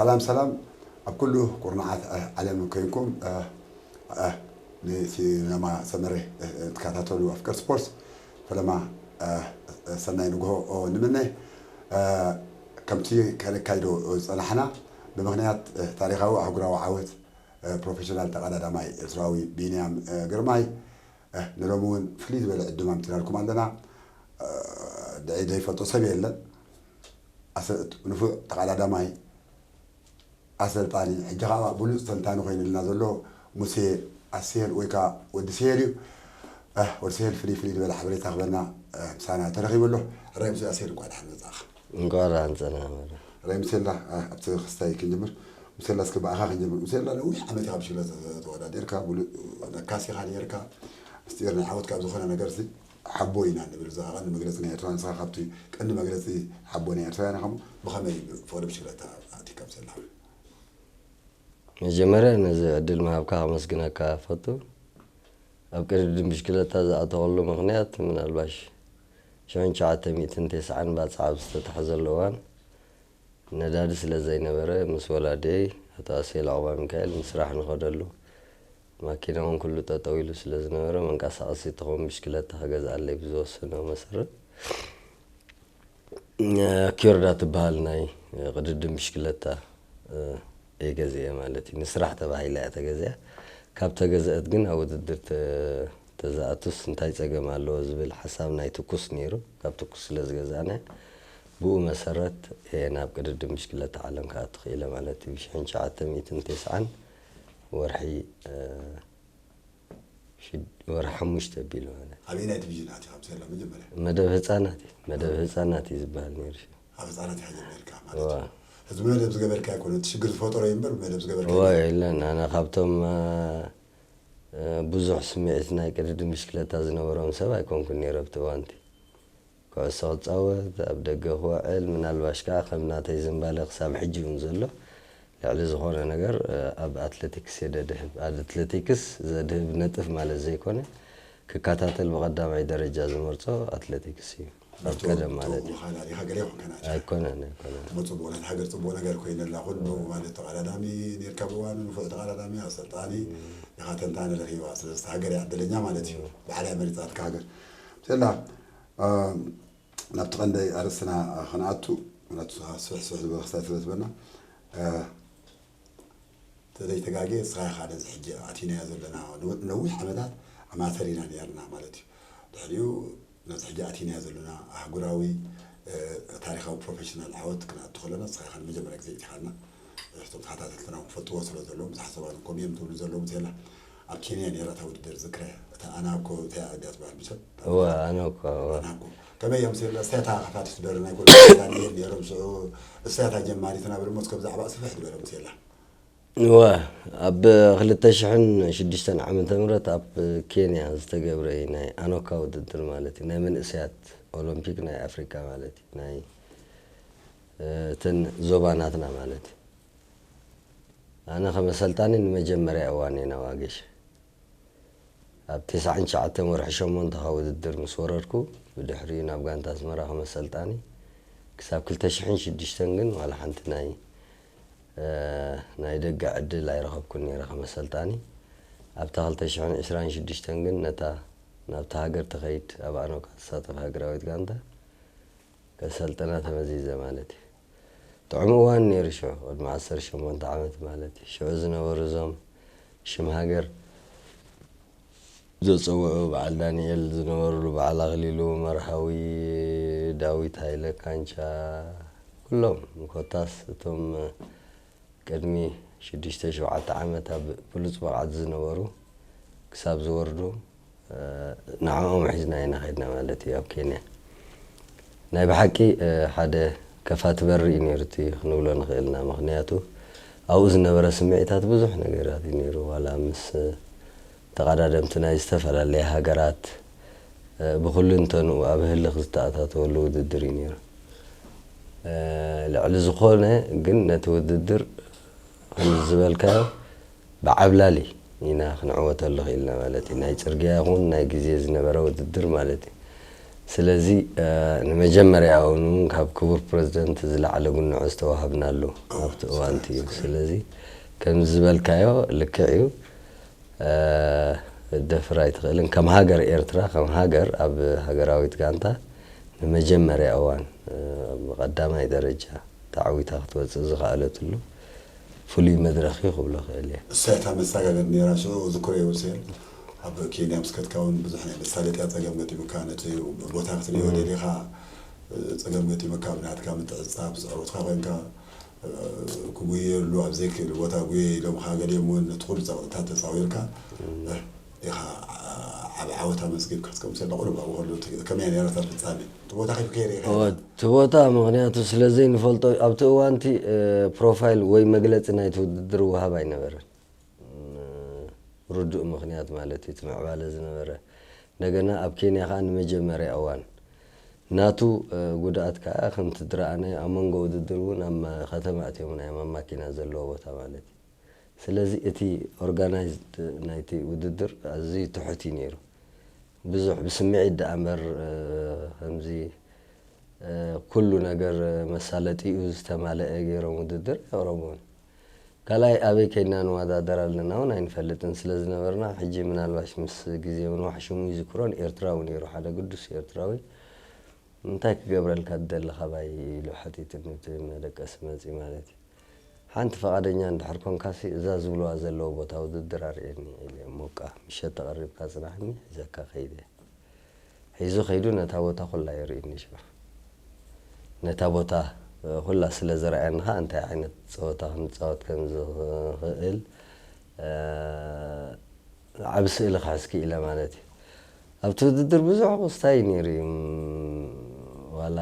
ሰላም ሰላም፣ ኣብ ኩሉ ኩርናዓት ዓለም ኮይንኩም ነቲ ነማ ሰመረ ትከታተሉ ኣፍቀር ስፖርት ፈለማ ሰናይ ንግሆ ንምነ። ከምቲ ከነካይዶ ዝጸናሕና ብምኽንያት ታሪኻዊ ኣህጉራዊ ዓወት ፕሮፌሽናል ተቐዳዳማይ ኤርትራዊ ቢንያም ግርማይ ንሎሚ እውን ፍልይ ዝበለ ዕድም ኣምጺናልኩም ኣለና። ደይ ዘይፈልጦ ሰብ የለን። ንፉዕ ተቐዳዳማይ ኣሰልጣኒ ሕጂ ከዓ ብሉፅ ተንታኒ ኮይኑልና ዘሎ ሙሴ ኣስሄል ወይ ከዓ ወዲ ስሄል እዩ። ወዲ ስሄል ፍልይ ፍልይ ዝበለ ሓበሬታ ክበና ምሳና ተረኪቡ ኣሎ። ሕራይ ሙሴ ኣስሄል እንኳዕ ደሓን መፃእኻ። እንኳዕ ደሓን ፀናሕ። ሕራይ ሙሴላ ኣብቲ ክስታይ ክንጅምር። ሙሴላ እስኪ ብኣኻ ክንጅምር። ሙሴላ ነዊሕ ዓመት ኢኻ ብሽክለታ ተወዳዲርካ ነካሲኻ ነርካ። ምስጢር ናይ ዓወትካ ኣብ ዝኾነ ነገር ሓቦ ኢና ንብል። እዛ ቀንዲ መግለፂ ናይ ኤርትራ ንስኻ ካብቲ ቀንዲ መግለፂ ሓቦ ናይ ኤርትራውያን ኢኻ። ብኸመይ ፍቕሪ ብሽክለታ ኣቲካ ብሰላ? መጀመርያ ነዚ ዕድል ምሃብካ ከመስግነካ ፈቱ። ኣብ ቅድድም ብሽክለታ ዝኣተኸሉ ምኽንያት ምናልባሽ ሽዑን ትሽዓተ ሚእትን ተስዓን ባፅዓ ኣብ ዝተታሕዘሉ እዋን ነዳዲ ስለ ዘይነበረ ምስ ወላዲየይ ኣቶ ኣስሄል ዑቕባሚካኤል ንስራሕ ንኸደሉ ማኪና እውን ኩሉ ጠጠው ኢሉ ስለ ዝነበረ መንቀሳቐሲት ትኸውን ብሽክለታ ክገዝኣለይ ብዝወሰኖ መሰረት ኪዮርዳ ትበሃል ናይ ቅድድም ብሽክለታ እየ ገዚአ ማለት እዩ። ንስራሕ ተባሂላ እያ ተገዚኣ። ካብ ተገዝአት ግን ኣብ ውድድር ተዝኣቱስ እንታይ ፀገም ኣለዎ ዝብል ሓሳብ ናይ ትኩስ ነይሩ። ካብ ትኩስ ስለ ዝገዛእናያ ብኡ መሰረት እየ ናብ ቅድድም ብሽክለታ ዓለም ክኣቱ ክኢለ ማለት እዩ። ብሽሕን ትሽዓተ ሚእትን ተስዓን ወርሒ ወርሒ ሓሙሽተ ኣቢሉ ማለት እዩ። ኣበየናይ ዲቪዥን ኣቲኻ ምስ የላ መጀመርያ? መደብ ህፃናት እዩ። መደብ ህፃናት እዩ ዝበሃል ነይሩ። ሽዑ ኣብ ህፃናት ኢኻ ጀሚርካ ማለት እዩ። ሕዚ መደብ ዝገበርካ ኣይኮነ እቲ ሽግር ዝፈጠሮ እዩ እምበር መደብ ዝገበርካ እዋ የለን። ኣነ ካብቶም ብዙሕ ስምዒት ናይ ቅድድም ብሽክለታ ዝነበሮም ሰብ ኣይኮንኩን ነይረ ኣብቲ እዋንቲ። ኩዕሶ ክጻወት፣ ኣብ ደገ ክውዕል፣ ምናልባሽ ከኣ ከም ናተይ ዝንባለ ክሳብ ሕጂ እውን ዘሎ ልዕሊ ዝኾነ ነገር ኣብ ኣትለቲክስ እየ ደድህብ። ኣትለቲክስ ዘድህብ ነጥፍ ማለት ዘይኮነ ክከታተል ብቐዳማይ ደረጃ ዝመርጾ ኣትለቲክስ እዩ። ኣብ ቀደም ማለት እዩ። ኣይኮነን ኣይኮነን። ጽቡቕ ናይቲ ሃገር ጽቡቕ ነገር ኮይነላ ኩሉ ማለት ተቐዳዳሚ ኔርካ ብእዋኑ ንፉዕ ተቐዳዳሚ ኣሰልጣኒ ኢኻ ተንታኒ ረኺባ። ስለዚ ሃገር እያ ዕድለኛ ማለት እዩ። ባዕላ መሪጻትካ ሃገር። ሰላ ናብቲ ቀንዲ ኣርእስትና ክንኣቱ ምክንያቱ ስፍሕ ስፍሕ ዝበለ ክስታይ ስለ ዝበልና ተዘይተጋግየ ንስኻ ኢኻ ነዚ ሕጂ ኣቲናዮ ዘለና ነዊሕ ዓመታት ኣማተር ኢና ነርና ማለት እዩ። ድሕሪኡ ነዚ ሕጂ ኣቲናዮ ዘለና ኣህጉራዊ ታሪኻዊ ፕሮፌሽናል ዓወት ክንኣቱ ከለና ንስኻ ኢኻ ንመጀመርያ ግዜ እቲኻና። እቶም ተኸታተልትና እውን ክፈልጥዎ ስለ ዘለዎም ዝሓሰባ ንኮም እዮም ትብሉ ዘለዉ ዜና ኣብ ኬንያ ነይራ እታ ውድድር ዝክረ እታ ኣናኮ እንታይ እያ ድያ ትበሃል ብሰብ እወ ኣነኳ እወ ኣናኮ ከመይ እዮም ሴላ እሳታ ከፋቲ ትደር ናይ ጎል ዳንኤል ነይሮም ሽዑ እሳታ ጀማሪትና ብድሞ እስከ ብዛዕባ ስፍሕ ዝበለ ሙሴላ እወ ኣብ ክልተ ሽሕን ሽዱሽተን ዓመተ ምህረት ኣብ ኬንያ ዝተገብረ እዩ ናይ ኣኖካ ውድድር ማለት እዩ ናይ መንእሰያት ኦሎምፒክ ናይ ኣፍሪካ ማለት እዩ ናይ እተን ዞባ ናትና ማለት እዩ ኣነ ከም ኣሰልጣኒ ንመጀመርያ እዋን እየ ናብ ኣገሽ ኣብ ተስዓን ትሽዓተን ወርሒ ሸሞንተ ካብ ውድድር ምስ ወረድኩ ብድሕሪኡ ናብ ጋንታ ኣስመራ ከም ኣሰልጣኒ ክሳብ ክልተ ሽሕን ሽዱሽተን ግን ዋላ ሓንቲ ናይ ናይ ደገ ዕድል ኣይረኸብኩን ነይረ ከም ኣሰልጣኒ ኣብታ ክልተ ሽሕን ዕስራን ሽዱሽተን ግን ነታ ናብታ ሃገር ትኸይድ ኣብ ኣኖካ ትሳተፍ ሃገራዊት ጋንታ ከሰልጥና ተመዚዘ ማለት እዩ። ጥዑም እዋን ነይሩ ሽዑ ቅድሚ ዓሰርተ ሸሞንተ ዓመት ማለት እዩ። ሽዑ ዝነበሩ እዞም ሽም ሃገር ዘፀውዑ በዓል ዳንኤል ዝነበሩሉ በዓል ኣኽሊሉ መርሃዊ ዳዊት ሃይለ ካንቻ ኩሎም ኮታስ እቶም ቅድሚ ሽዱሽተ ሸውዓተ ዓመት ኣብ ብሉፅ ብቕዓት ዝነበሩ ክሳብ ዝወርዱ ንዕኦም ሒዝና ኢና ከድና ማለት እዩ ኣብ ኬንያ ናይ ብሓቂ ሓደ ከፋቲ በሪ እዩ ነይሩ እቲ ክንብሎ ንኽእል ኢና ምኽንያቱ ኣብኡ ዝነበረ ስምዒታት ብዙሕ ነገራት እዩ ነይሩ ዋላ ምስ ተቐዳደምቲ ናይ ዝተፈላለየ ሃገራት ብኩልንተንኡ ኣብ ህልኽ ዝተኣታተወሉ ውድድር እዩ ነይሩ። ልዕሊ ዝኾነ ግን ነቲ ውድድር ከምዚ ዝበልካዮ ብዓብላሊ ኢና ክንዕወተሉ ክኢልና ማለት እዩ። ናይ ፅርግያ ይኹን ናይ ግዜ ዝነበረ ውድድር ማለት እዩ። ስለዚ ንመጀመርያ እውን ካብ ክቡር ፕረዚደንት ዝለዓለ ጉንዖ ዝተዋሃብናሉ ኣብቲ እዋንቲ እዩ። ስለዚ ከምዚ ዝበልካዮ ልክዕ እዩ። ደፍር ኣይትኽእልን። ከም ሃገር ኤርትራ፣ ከም ሃገር ኣብ ሃገራዊት ጋንታ ንመጀመርያ እዋን ብቐዳማይ ደረጃ ተዓዊታ ክትወፅእ ዝኸኣለትሉ ፍሉይ መድረኽ እዩ ክብሎ ክእል እየ። እሳ እታ መሳጋገር ነይራ ሽዑ ዝክሮ የውስል ኣብ ኬንያ ምስ ከድካ እውን ብዙሕ ናይ መሳለጥያ ፀገም ገጢሙካ ነቲ ቦታ ክትሪኦ ደሊኻ ፀገም ገጢሙካ ብናትካ ምትዕፃ ብፅዕሮትካ ኮይንካ ክጉየሉ ኣብ ዘይክእል ቦታ ጉየ ኢሎምካ ገሊኦም እውን እቲ ኩሉ ፀቕጥታት ተፃዊርካ ኢኻ ዓብ ዓወት ኣመዝጊብካ እስከ ምሰል ንቑሩብ ኣብኡ ከሎ ከመይ ነይራ እታ ፍፃሜ እቲ ቦታ ከይዱ ከይደ ኢኻ እቲ ቦታ ምክንያቱ ስለ ዘይንፈልጦ ኣብቲ እዋንቲ ፕሮፋይል ወይ መግለፂ ናይቲ ውድድር ውሃብ ኣይነበረን ርዱእ ምክንያት ማለት እዩ እቲ ምዕባለ ዝነበረ እንደገና ኣብ ኬንያ ከዓ ንመጀመርያ እዋን ናቱ ጉድኣት ከዓ ከምቲ ዝረኣናዮ ኣብ መንጎ ውድድር እውን ኣብ ከተማ እትዮም ናይ ማማኪና ዘለዎ ቦታ ማለት እዩ ስለዚ እቲ organized ናይቲ ውድድር ኣዝዩ ትሑት እዩ ነይሩ ብዙሕ ብስምዒት ደኣ እምበር ከምዚ ኩሉ ነገር መሳለጢኡ ዝተማለአ ገይሮም ውድድር ኣቕረቡን ካልኣይ ኣበይ ከይድና ንወዳደር ኣለና እውን ኣይንፈልጥን ስለ ዝነበርና ሕጂ ምናልባሽ ምስ ግዜ ምንዋሕ ሽሙ ይዝክሮን ኤርትራዊ ነይሩ ሓደ ግዱስ ኤርትራዊ እንታይ ክገብረልካ ትደሊ ካባይ ኢሉ ሓቲቱኒ እቲ መደቀሲ መፂ ማለት እዩ ሓንቲ ፈቓደኛ እንድሕር ኮንካሲ እዛ ዝብልዋ ዘለዉ ቦታ ውድድር ኣርእየኒ ኢለ እሞ እቃ ምሸት ተቐሪብካ ጽናሕኒ ሒዘካ ከይደ። ሒዙ ከይዱ ነታ ቦታ ኩላ የርእዩኒ ሽዑ። ነታ ቦታ ኩላ ስለ ዘርኣየኒ ኸኣ እንታይ ዓይነት ጸወታ ክንጻወት ከም ዝኽእል ዓቢ ስእሊ ክሕዝ ክኢለ ማለት እዩ። ኣብቲ ውድድር ብዙሕ ክስታይ ነይሩ እዩ። ዋላ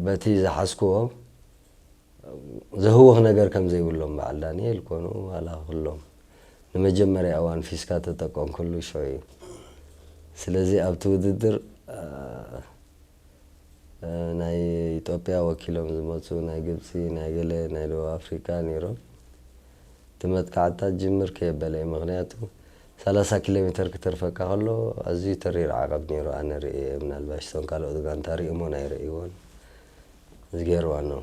በቲ ዝሓዝክዎ ዘህውኽ ነገር ከም ዘይብሎም በዓል ዳንኤል ኮኑ ዋላ ኩሎም ንመጀመርያ እዋን ፊስካ ተጠቀምኩሉ ሽዑ እዩ ስለዚ ኣብቲ ውድድር ናይ ኢትዮጵያ ወኪሎም ዝመፁ ናይ ግብፂ ናይ ገለ ናይ ደቡብ ኣፍሪካ ነይሮም እቲ መጥቃዕትታት ጅምር ከየበለ እዩ ምክንያቱ ሰላሳ ኪሎ ሜተር ክተርፈካ ከሎ ኣዝዩ ተሪር ዓቐብ ነይሩ ኣነ ርእየ ምናልባሽ እቶም ካልኦት ጋንታ ርእሞን ኣይርእይዎን ዝገርባ ነው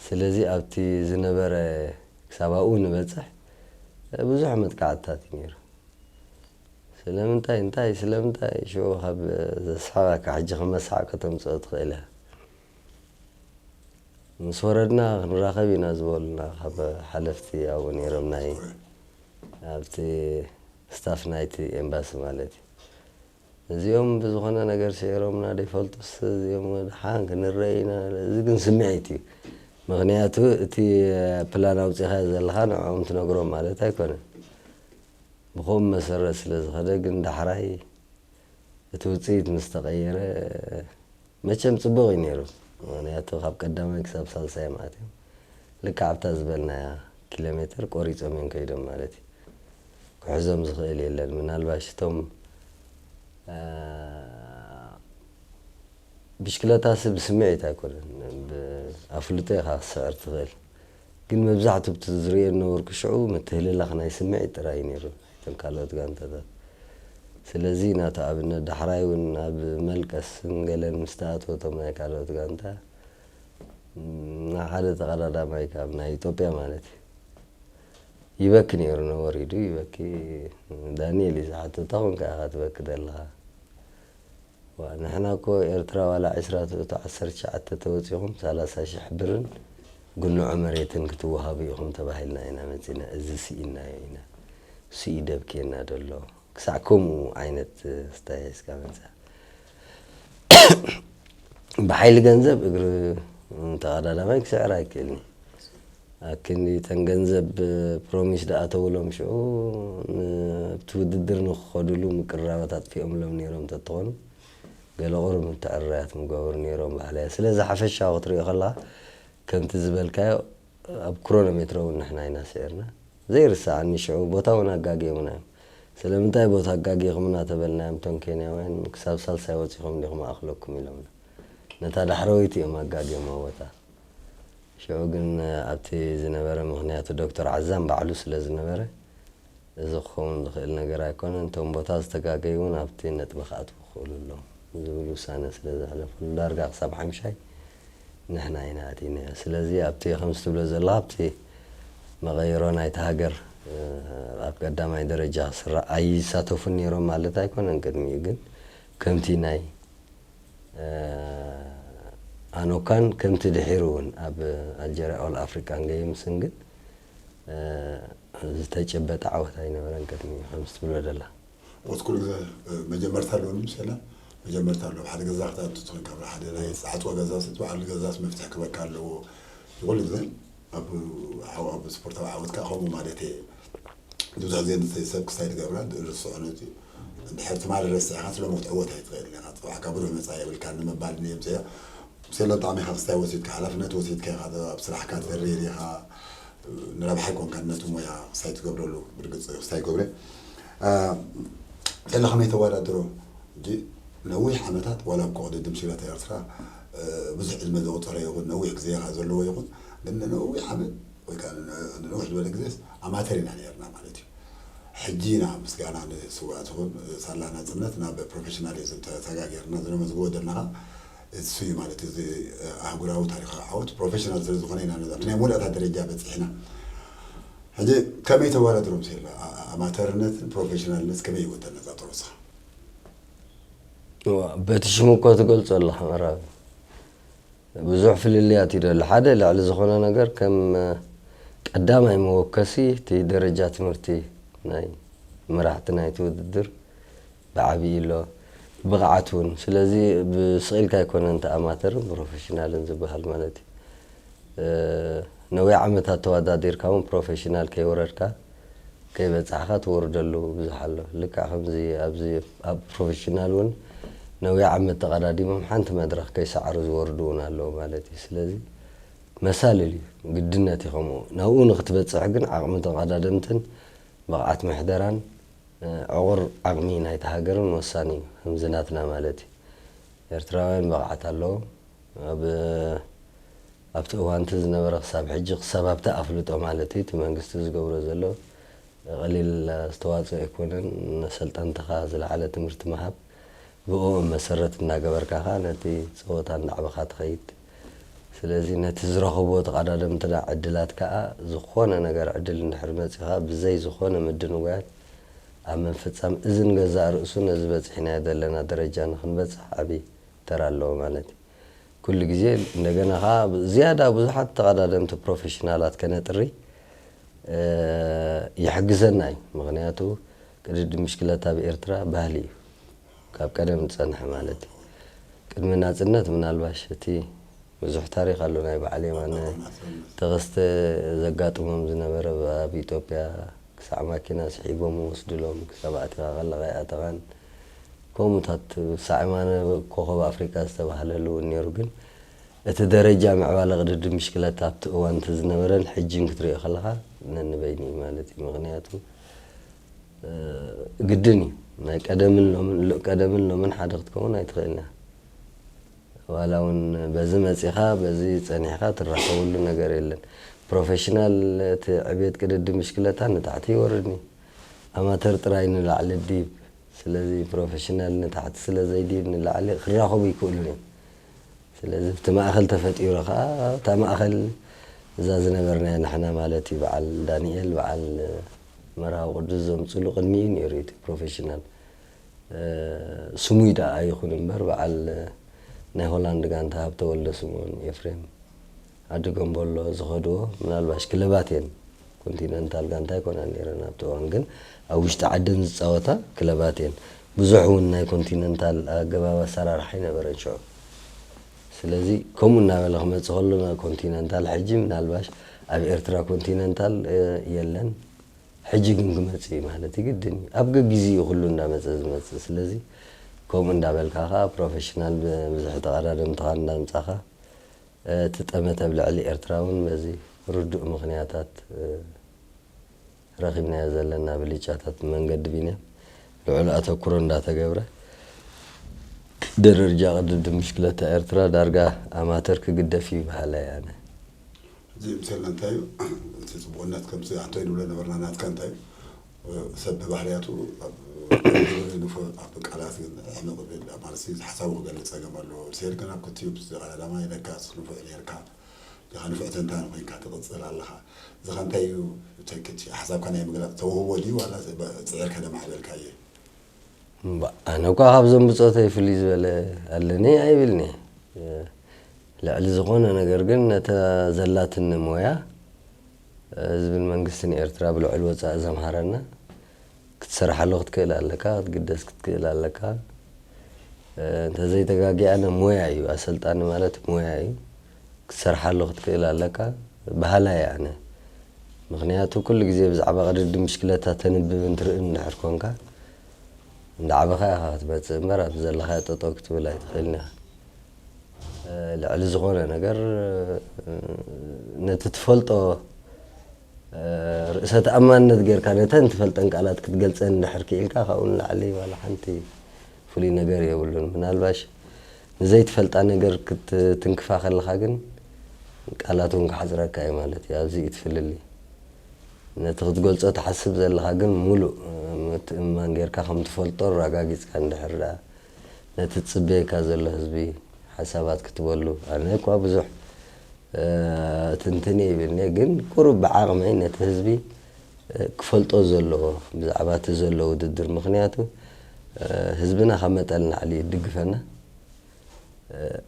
ስለዚ ኣብቲ ዝነበረ ክሳብ ኣብኡ ንበፅሕ ብዙሕ መጥቃዕትታት እዩ ነይሩ ስለምንታይ እንታይ ስለምንታይ ሽዑ ካብ ዘስሓባካ ሕጂ ክመሳዕ ከተምፅኦ ትኽእል እያ ምስ ወረድና ክንራኸብ ኢና ዝበሉና ካብ ሓለፍቲ ኣብኡ ነይሮም ናይ ኣብቲ ስታፍ ናይቲ ኤምባሲ ማለት እዩ እዚኦም ብዝኾነ ነገር ስዒሮምና ደይፈልጡስ እዚኦም ድሓን ክንረአ ኢና እዚ ግን ስምዒት እዩ ምክንያቱ እቲ ፕላን ኣውፂኻዮ ዘለኻ ንዕኦም ትነግሮም ማለት ኣይኮነን ብኸም መሰረት ስለ ዝኸደ ግን ዳሕራይ እቲ ውፅኢት ምስ ተቐየረ መቸም ፅቡቕ እዩ ነይሩ ምክንያቱ ካብ ቀዳማይ ክሳብ ሳልሳይ ማለት እዩ ልክዕ ኣብታ ዝበልናያ ኪሎ ሜትር ቆሪፆም እዮም ከይዶም ማለት እዩ ክሕዞም ዝኽእል የለን ምናልባሽ እቶም ብሽክለታሲ ብስምዒት ኣይኮነን ኣፍልጦ ኢኻ ክስዕር ትኽእል ግን መብዛሕቱ ብቲ ዝርእዮ ነበርኩ ሽዑ ምትህልላኽ ናይ ስምዒት ጥራይ ነይሩ እቶም ካልኦት ጋንታታት ስለዚ ናቱ ኣብነት ዳሕራይ እውን ኣብ መልቀስን ገለን ምስ ተኣትወ እቶም ናይ ካልኦት ጋንታ ሓደ ተቐዳዳማይ ካብ ናይ ኢትዮጵያ ማለት እዩ ይበኪ ነይሩ ነው ወሪዱ ይበኪ ዳንኤል እዩ ዝሓተታ ኮንካ ኢኻ ትበኪ ዘለኻ ንሕና እኮ ኤርትራ ዋላ ዕስራ ትእቶ ዓሰርተ ትሽዓተ ተወፂኹም ሰላሳ ሽሕ ብርን ጉንዖ መሬትን ክትወሃቡ ኢኹም ተባሂልና ኢና መፂና እዚ ስኢናዮ ኢና ስኢ ደብኬና ደሎ ክሳዕ ከምኡ ዓይነት ስታይ ሒዝካ መፅኣ ብሓይሊ ገንዘብ እግሪ ተቐዳዳማይ ክስዕር ኣይክእልኒ ኣክንዲ ተን ገንዘብ ፕሮሚስ ደኣተውሎም ሽዑ ኣብቲ ውድድር ንክኸዱሉ ምቅርራባት ኣጥፊኦምሎም ነይሮም ተትኾኑ ገለ ቁሩብ ምትዕርራያት ምገበሩ ነይሮም ባዕለያ ስለዚ ሓፈሻዊ ክትሪኦ ከለካ ከምቲ ዝበልካዮ ኣብ ክሮኖሜትሮ እውን ንሕና ኢና ስዒርና ዘይርሳዓኒ ሽዑ ቦታ እውን ኣጋጊኦምና እዮም ስለምንታይ ቦታ ኣጋጊኹም እናተበልናዮም እቶም ኬንያውያን ክሳብ ሳልሳይ ወፂኹም ዲኹም ኣኽለኩም ኢሎምና ነታ ዳሕረወይቲ እዮም ኣጋጊኦማ ቦታ ሽዑ ግን ኣብቲ ዝነበረ ምኽንያቱ ዶክተር ዓዛም ባዕሉ ስለ ዝነበረ እዚ ክኸውን ዝኽእል ነገር ኣይኮነን። እቶም ቦታ ዝተጋገዩ እውን ኣብቲ ነጥቢ ክኣትዉ ክኽእሉ ኣለዎም ዝብል ውሳነ ስለ ዘሕለፈሉ፣ ዳርጋ ክሳብ ሓምሻይ ንሕና ኢና ኣቲና። ስለዚ ኣብቲ፣ ከምዚ ትብሎ ዘለኻ፣ ኣብቲ መቐይሮ ናይቲ ሃገር፣ እ፣ ኣብ ቀዳማይ ደረጃ ክስራዕ ኣይሳተፉን ነይሮም ማለት ኣይኮነን። ቅድሚኡ ግን ከምቲ ናይ፣ እ፣ ኣኖካን ከምቲ ድሒሩ እውን ኣብ ኣልጀርያ ኦል ኣፍሪካን ገይምስን ግን፣ እ፣ ዝተጨበጠ ዓወት ኣይነበረን ቅድሚኡ፣ ከምዚ ትብሎ ደላ። ሞት ኩሉ ግዜ፣ እ፣ መጀመርታ ኣለዎ፣ ንምስላ መጀመርታ ኣለዎ። ሓደ ገዛ ክትኣቱ ትኽእል፣ ካብ ሓደ ናይ ዝዓጽወ ገዛ ስትበዓሉ፣ ገዛስ መፍትሒ ክበካ ኣለዎ። ኩሉ ግዜ ኣብ፣ ኣብ ስፖርታዊ ዓወትካ ከምኡ ማለት እየ። ብዙሕ ግዜ ንሰብ ክሳይ ትገብራ፣ ርስዖ ነቲ እንድሕር ትማሊ ረሲዕካ፣ ስለ ሞት ዕወት ኣይትኽእል ኢኻ። ጽባሕ ካብ ብሩህ መጻኢ የብልካ ንምባል እየ ምጽያ። ምስላ ብጣዕሚ ኢኻ ክስታይ ወሲድካ፣ ሓላፍነት ወሲድካ ኢኻ፣ ኣብ ስራሕካ ትርኢ ኢኻ። ንረብሓ ኣይኮንካን ነቲ ሞያ ክስታይ ትገብረሉ፣ ብርግጽ ክስታይ ገብረ። አ፣ ስለ ከመይ ተወዳድሮ? ሕጂ ነዊሕ ዓመታት ዋላ እኮ ቅድድም ሽግለታ ኤርትራ፣ እ፣ ብዙሕ ዕድመ ዘቑጸረ ይኹን፣ ነዊሕ ግዜ ኢኻ ዘለዎ ይኹን፣ ግን ንነዊሕ ዓመት ወይ ከኣ ን-፣ ንንውሕ ዝበለ ግዜስ ኣማተር ኢና ነይርና ማለት እዩ። ሕጂ ኢና ምስጋና ንስውኣት ይኹን ሳላ ናጽነት ናብ ፕሮፌሽናሊዝም ተሰጋጊርና ዝነመዝግቦ ዘለና እሱ እዩ ማለት እዩ። እዚ ኣህጉራዊ ታሪኻዊ ዓወት ፕሮፌሽናል ስለ ዝኾነ ኢና ነዚ ኣብቲ ናይ መወዳእታ ደረጃ በጺሕና። ሕጂ ከመይ ተወዳድሮም ሴላ ኣ-፣ ኣማተርነትን ፕሮፌሽናልነት ከመይ ይወደል ነዛ ጦሮሳ? እዋ፣ በቲ ሽሙ እኮ ትገልጾ ኣለኻ መራዊ። ብዙሕ ፍልልያት እዩ ደሎ። ሓደ ልዕሊ ዝኾነ ነገር ከም ቀዳማይ መወከሲ እቲ ደረጃ ትምህርቲ ናይ መራሕቲ ናይቲ ውድድር ብዓብዪ ኣሎ። ብቕዓት እውን። ስለዚ ብስቕ ኢልካ ኣይኮነን እቲ ኣማተርን ፕሮፌሽናልን ዝበሃል ማለት እዩ። እ፣ ነዊሕ ዓመታት ተወዳዲርካ እውን ፕሮፌሽናል ከይወረድካ ከይበጻሕካ ትወርደሉ ብዙሕ ኣሎ። ልክዕ ከምዚ ኣብዚ ኣብ ፕሮፌሽናል እውን ነዊሕ ዓመት ተቐዳዲሞም ሓንቲ መድረኽ ከይሰዓሩ ዝወርዱ እውን ኣለዉ ማለት እዩ። ስለዚ መሳልል እዩ፣ ግድነት እዩ ከምኡ። ናብኡ ንክትበጽሕ ግን ዓቕሚ ተቐዳደምትን ብቕዓት ምሕደራን፣ እ፣ ዕቑር ዓቕሚ ናይታ ሃገርን ወሳኒ እዩ፣ ከምዚ ናትና ማለት እዩ። ኤርትራውያን ብቕዓት ኣለዎም። ኣብ፣ ኣብቲ እዋንቲ ዝነበረ ክሳብ ሕጂ፣ ክሳብ ኣብቲ ኣፍልጦ ማለት እዩ፣ እቲ መንግስቲ ዝገብሮ ዘሎ ቀሊል ኣስተዋጽኦ ኣይኮነን። ንሰልጠንትኻ ዝለዓለ ትምህርቲ ምሃብ፣ ብእኡ መሰረት እናገበርካ ኸኣ ነቲ ጸወታ እናዕበኻ ትኸይድ። ስለዚ ነቲ ዝረኽቦ ተቐዳደምትና ዕድላት ከኣ ዝኾነ ነገር ዕድል እንድሕር መጺኻ ብዘይ ዝኾነ ምድንጓያት ኣብ ምፍጻም እዝን ገዛእ ርእሱ ነዚ በጺሕናዮ ዘለና ደረጃ ንኽንበጽሕ ዓቢ ተራ ኣለዎ ማለት እዩ። ኩሉ ግዜ እንደገና ኸዓ ዝያዳ ብዙሓት ተቐዳደምቲ ፕሮፌሽናላት ከነጥሪ፣ እ፣ ይሕግዘና እዩ። ምኽንያቱ ቅድድም ብሽክለታ ኣብ ኤርትራ ባህሊ እዩ። ካብ ቀደም ዝጸንሐ ማለት እዩ። ቅድሚ ናጽነት ምናልባሽ እቲ ብዙሕ ታሪኽ ኣሎ ናይ በዓል የማነ ተኸስተ ዘጋጥሞም ዝነበረ ኣብ ኢትዮጵያ ክሳዕ ማኪና ስሒቦም ወስድሎም ክሳብ ኣቲኻ ከለኻ ይኣተኻን ከምኡታት ክሳዕ የማነ ኮኸብ ኣፍሪቃ ዝተባህለሉ እውን ነይሩ። ግን እቲ ደረጃ ምዕባለ ቅድድም ብሽክለታ ኣብቲ እዋን እቲ ዝነበረን ሕጂን ክትሪኦ ከለኻ ነንበይኑ እዩ ማለት እዩ። ምኽንያቱ እ፣ ግድን እዩ። ናይ ቀደምን ሎምን፣ ሎ-፣ ቀደምን ሎምን ሓደ ክትከውን ኣይትኽእልን እያ። ዋላ እውን በዚ መጺኻ፣ በዚ ጸኒሕካ ትራኸበሉ ነገር የለን። ፕሮፌሽናል እቲ ዕቤት ቅድድም ብሽክለታ ንታሕቲ ይወርድኒ። ኣማተር ጥራይ ንላዕሊ ዲብ። ስለዚ ፕሮፌሽናል ንታሕቲ ስለ ዘይዲብ ንላዕሊ ክራኸቡ ይክእሉን እዮም። ስለዚ እቲ ማእኸል ተፈጢሩ ኸዓ፣ እታ ማእኸል እዛ ዝነበርናያ ንሕና ማለት እዩ፣ በዓል ዳንኤል፣ በዓል መርሃዊ ቅዱስ ዘምፅሉ ቅድሚኡ ነይሩ እቲ ፕሮፌሽናል። እ፣ ስሙይ ደኣ ኣይኹን እምበር፣ በዓል ናይ ሆላንድ ጋንታ ሃብተ ወልደ ስምኦን፣ ኤፍሬም፣ ዓዲ ገምቦሎ ዝኸድዎ፣ ምናልባሽ ክለባት እየን። ኮንቲነንታል ጋንታ ኣይኮናን ነይረን ኣብቲ እዋን፣ ግን ኣብ ውሽጢ ዓደን ዝፃወታ ክለባት እየን። ብዙሕ እውን ናይ ኮንቲነንታል ኣገባብ ኣሰራርሓ ኣይነበረን ሽዑ። ስለዚ ከምኡ እናበለ ክመፅእ ከሎ፣ ናይ ኮንቲነንታል ሕጂ ምናልባሽ ኣብ ኤርትራ ኮንቲነንታል፣ እ፣ የለን። ሕጂ ግን ክመፅእ እዩ ማለት እዩ፣ ግድን እዩ። ኣብ ገጊዜኡ ኩሉ እንዳመፀ ዝመፅእ። ስለዚ ከምኡ እንዳበልካ ኸዓ ፕሮፌሽናል ብ-፣ ብዙሕ ተቐዳደምትኻ እንዳምፃኻ፣ እቲ ጠመተ ኣብ ልዕሊ ኤርትራ እውን በዚ ርዱእ ምኽንያታት፣ እ፣ ረኺብናዮ ዘለና ብልጫታት መንገዲ ቢንያም ልዑል ኣተኩሮ እንዳተገብረ፣ ደረጃ ቅድድም ብሽክለታ ኤርትራ ዳርጋ ኣማተር ክግደፍ እዩ በሃላይ ኣነ። እዚ ምሰልና እንታይ እዩ? እቲ ጽቡቕነት ከምዚ ኣንቶይ ንብሎ ነበርና፣ ናትካ እንታይ እዩ? ሰብ ብባህርያቱ ኣብ ንፉዕ ኣብ ቃላት ግን ዕምቕ ዝብል ኣብ ማለት ሓሳቡ ክገልጽ ጸገም ኣለዎ። ሴር ግን ኣብ ክልቲኡ ብዝቐዳዳማ ኢለካ ንፉዕ ኔርካ ዲኻ ንፉዕ ተንታኒ ኮይንካ ትቕጽል ኣለኻ። እዚ ኸ እንታይ እዩ ተክቲ ሓሳብካ ናይ ምግላጽ ተውህቦ ድዩ ዋላ ጽዒርካ ደማዕበልካየ? ኣነ እኳ ካብዞም ብፆተይ ፍልይ ዝበለ ኣለኒ ኣይብልኒ። ልዕሊ ዝኾነ ነገር ግን ነታ ዘላትኒ ሞያ ህዝብን መንግስትን ኤርትራ ብልዑል ወፃኢ ዘምሃረና ክትሰርሓሉ ክትክእል ኣለካ፣ ክትግደስ ክትክእል ኣለካ። እንተዘይተጋጊ ኣነ ሞያ እዩ፣ ኣሰልጣኒ ማለት ሞያ እዩ። ክትሰርሓሉ ክትክእል ኣለካ በሃላይ እየ ኣነ። ምኽንያቱ ኩሉ ግዜ ብዛዕባ ቅድድም ብሽክለታ ተንብብን ትርእን እንድሕር ኮንካ እንዳዓበኻ ኢኻ ክትመጽእ እምበር ኣብ ዘለኻዮ ጠጠው ክትብል ኣይትኽእልን ኢኻ። ልዕሊ ዝኾነ ነገር ነቲ ትፈልጦ ርእሰ ተኣማንነት ጌርካ ነተን ትፈልጠን ቃላት ክትገልጸን እንድሕር ክኢልካ ካብኡ ንላዕሊ ዋላ ሓንቲ ፍሉይ ነገር የብሉን። ምናልባሽ ንዘይትፈልጣ ነገር ክትትንክፋ ከለኻ ግን ቃላት እውን ክሓፅረካ እዩ ማለት እዩ። ኣብዚ እዩ እቲ ፍልልይ። ነቲ ክትገልፆ ትሓስብ ዘለኻ ግን ሙሉእ ምትእምማን ጌርካ ከም ትፈልጦ ኣረጋጊፅካ እንድሕር ደኣ ነቲ ዝፅበየካ ዘሎ ህዝቢ ሓሳባት ክትበሉ ኣነ እኳ ብዙሕ ትንትን ይብልኒ ግን ቁሩብ ብዓቕመይ ነቲ ህዝቢ ክፈልጦ ዘለዎ ብዛዕባ እቲ ዘሎ ውድድር ምክንያቱ ህዝብና ካብ መጠን ንላዕሊ እዩ ዝድግፈና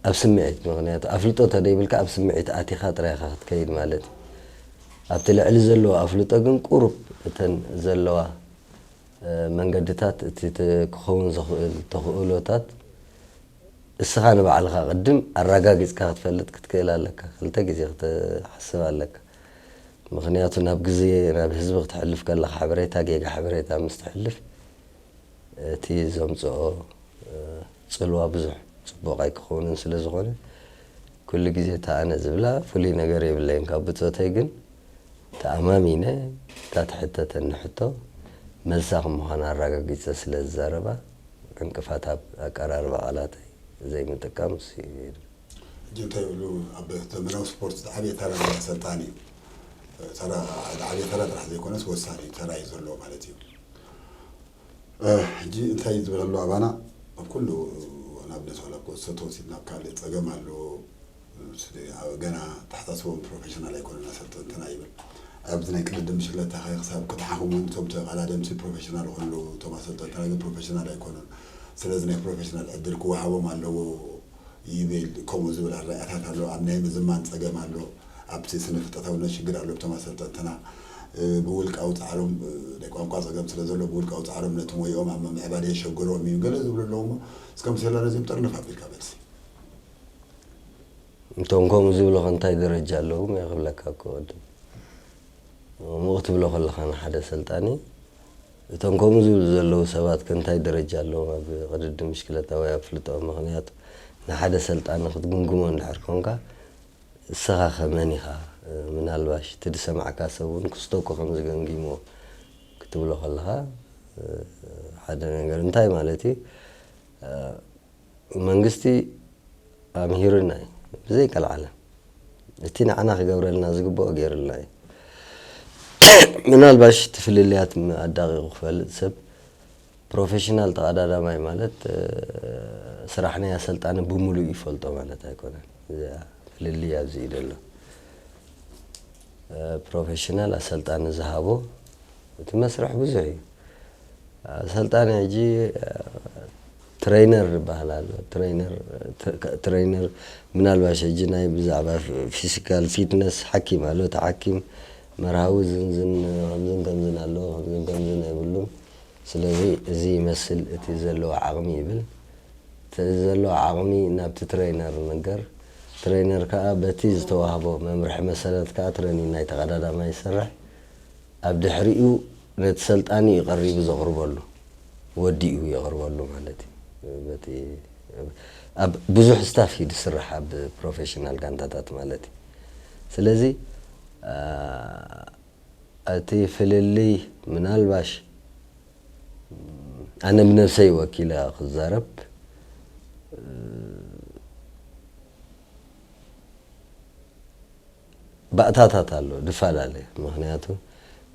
ኣብ ስምዒት ምክንያቱ ኣፍልጦ ተደይብልካ ኣብ ስምዒት ኣቲኻ ጥራይ ኢኻ ክትከይድ ማለት እዩ ኣብቲ ልዕሊ ዘለዎ ኣፍልጦ ግን ቁሩብ እተን ዘለዋ መንገድታት እቲ ክኸውን ዝኽእል ተኽእሎታት እስኻ ንባዕልኻ ቅድም ኣረጋጊፅካ ክትፈልጥ ክትክእል ኣለካ ክልተ ግዜ ክትሓስብ ኣለካ ምክንያቱ ናብ ግዜ ናብ ህዝቢ ክትሕልፍ ከለካ ሓበሬታ ጌጋ ሓበሬታ ምስ ትሕልፍ እቲ ዘምፅኦ ፅልዋ ብዙሕ ፅቡቕ ኣይክኸውንን ስለ ዝኾነ ኩሉ ግዜ እታ ኣነ ዝብላ ፍሉይ ነገር የብለይን ካብ ብፆተይ ግን ተኣማሚነ እታ ትሕተተኒ ሕቶ መልሳ ከም ምዃና ኣረጋጊፀ ስለ ዝዛረባ ዕንቅፋት ኣብ ኣቀራርባ ቃላተይ ዘይምጥቃም እሱ እዩ። ሕጂ እንታይ ይብሉ ኣብ ዘመናዊ ስፖርት ዝዓበየ ተራ ናይ ኣሰልጣኒ እዩ። ተራ ዝዓበየ ተራ ጥራሕ ዘይኮነስ ወሳኒ ተራ እዩ ዘለዎ ማለት እዩ። ሕጂ እንታይ ዝብል ኣሎ ኣባና ኣብ ኩሉ ንኣብነት ዋላ ኩዕሶ ተወሲድና ኣብ ካልእ ፀገም ኣሎ ገና ተሓሳስቦም ፕሮፌሽናል ኣይኮኑን ኣሰልጠንትና ይብል ኣብዚ ናይ ቅድድም ብሽክለታ ከ ክሳብ ክትሓኽሙ እቶም ተቐዳደምቲ ፕሮፌሽናል ከለዉ እቶም ኣሰልጠንትና ግን ፕሮፌሽናል ኣይኮኑን ስለዚ ናይ ፕሮፌሽናል ዕድል ክወሃቦም ኣለዎ ይብል ከምኡ ዝብል ኣረኣእያታት ኣሎ ኣብ ናይ ምዝማን ፀገም ኣሎ ኣብቲ ስነ ፍልጠታውነት ሽግር ኣሎ እቶም ኣሰልጠንትና ብውልቃዊ ፃዕሮም ናይ ቋንቋ ፀገም ስለ ዘሎ ብውልቃዊ ፃዕሮም ነቲ ሞይኦም ኣብ ምምዕባል የሸግሮም እዩ ገለ ዝብሉ ኣለዉ እሞ እስከ ምሴላ ነዚኦም ጠርነፍ ኣቢልካ መልሲ እቶም ከምኡ ዝብሉ ከ እንታይ ደረጃ ኣለዎም እየ ክብለካ እኮ ቅድም እሞ ክትብሎ ከለኻ ንሓደ ሰልጣኒ እቶም ከምኡ ዝብሉ ዘለዉ ሰባት ከ እንታይ ደረጃ ኣለዎም ኣብ ቅድድም ብሽክለታ ወይ ኣብ ፍልጦ ምክንያቱ ንሓደ ሰልጣኒ ክትግምግሞ እንድሕር ኮንካ እስኻ ከ መን ኢኻ ምናልባሽ እቲ ዝሰማዕካ ሰብ እውን ክስቶ እኮ ከም ዝገምጊሞ ክትብሎ ከለኻ ሓደ ነገር እንታይ ማለት እዩ መንግስቲ ኣምሂሩና እዩ ብዘይቀልዓለም እቲ ንዓና ክገብረልና ዝግብኦ ገይሩልና እዩ ምናልባሽ እቲ ፍልልያት ኣዳቂቁ ክፈልጥ ሰብ ፕሮፌሽናል ተቐዳዳማይ ማለት ስራሕ ናይ ኣሰልጣኒ ብምሉእ ይፈልጦ ማለት ኣይኮነን እዚኣ ፍልልይ ኣብዚ እዩ ዘሎ ፕሮፌሽናል ኣሰልጣኒ ዝሃቦ እቲ መስርሕ ብዙሕ እዩ ኣሰልጣኒ ሕጂ ትሬነር ይበሃል ኣሎ ትሬነር ትሬነር ምናልባሽ ሕጂ ናይ ብዛዕባ ፊዚካል ፊትነስ ሓኪም ኣሎ እቲ ሓኪም መርሃዊ ዝንዝን ከምዝን ከምዝን ኣለዎ ከምዝን ከምዝን ኣይብሉም ስለዚ እዚ ይመስል እቲ ዘለዎ ዓቕሚ ይብል እቲ ዘለዎ ዓቕሚ ናብቲ ትሬነር ነገር ትሬነር ከዓ በቲ ዝተዋህቦ መምርሒ መሰረት ከዓ ትረኒን ናይ ተቐዳዳማይ ይሰርሕ ኣብ ድሕሪኡ ነቲ ሰልጣኒ እዩ ቀሪቡ ዘቕርበሉ ወዲኡ የቕርበሉ ማለት እዩ በቲ ኣብ ብዙሕ ስታፍ እዩ ዝስራሕ ኣብ ፕሮፌሽናል ጋንታታት ማለት እዩ ስለዚ እቲ ፍልልይ ምናልባሽ ኣነ ብነብሰይ ወኪለ ክዛረብ ባእታታት ኣሎ ዝፈላለ ምክንያቱ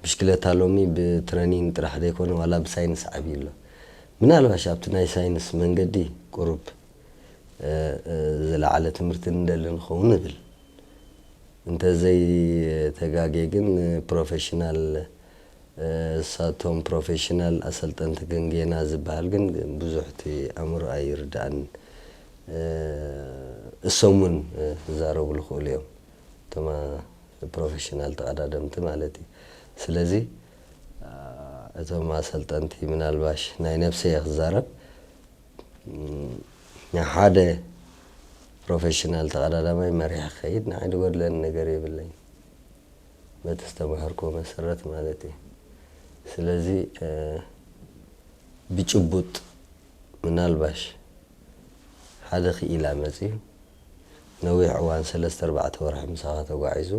ብሽክለታ ሎሚ ብትረኒን ጥራሕ ዘይኮነ ዋላ ብሳይንስ ዓብዩ ኣሎ። ምናልባሽ ኣብቲ ናይ ሳይንስ መንገዲ ቁሩብ ዝለዓለ ትምህርቲ ንደሊ ንኸውን እብል። እንተዘይተጋጌ ግን ፕሮፌሽናል እሳቶም ፕሮፌሽናል ኣሰልጠንቲ ግን ጌና ዝበሃል ግን ብዙሕ እቲ ኣእምሮ ኣይርድኣንን። እሶም እውን ክዛረቡ ዝኽእሉ እዮም። እቶም ፕሮፌሽናል ተቐዳደምቲ ማለት እዩ። ስለዚ እቶም ኣሰልጠንቲ ምናልባሽ ናይ ነብሰይ እየ ክዛረብ። ሓደ ፕሮፌሽናል ተቐዳዳማይ መሪሕ ክኸይድ ንዓይ ዝጎድለኒ ነገር የብለይ። በቲ ዝተማሃርኩ መሰረት ማለት እዩ። ስለዚ ብጭቡጥ ምናልባሽ ሓደ ክኢላ መፅዩ ነዊሕ እዋን ሰለስተ ኣርባዕተ ወርሒ ምሳኻ ተጓዒዙ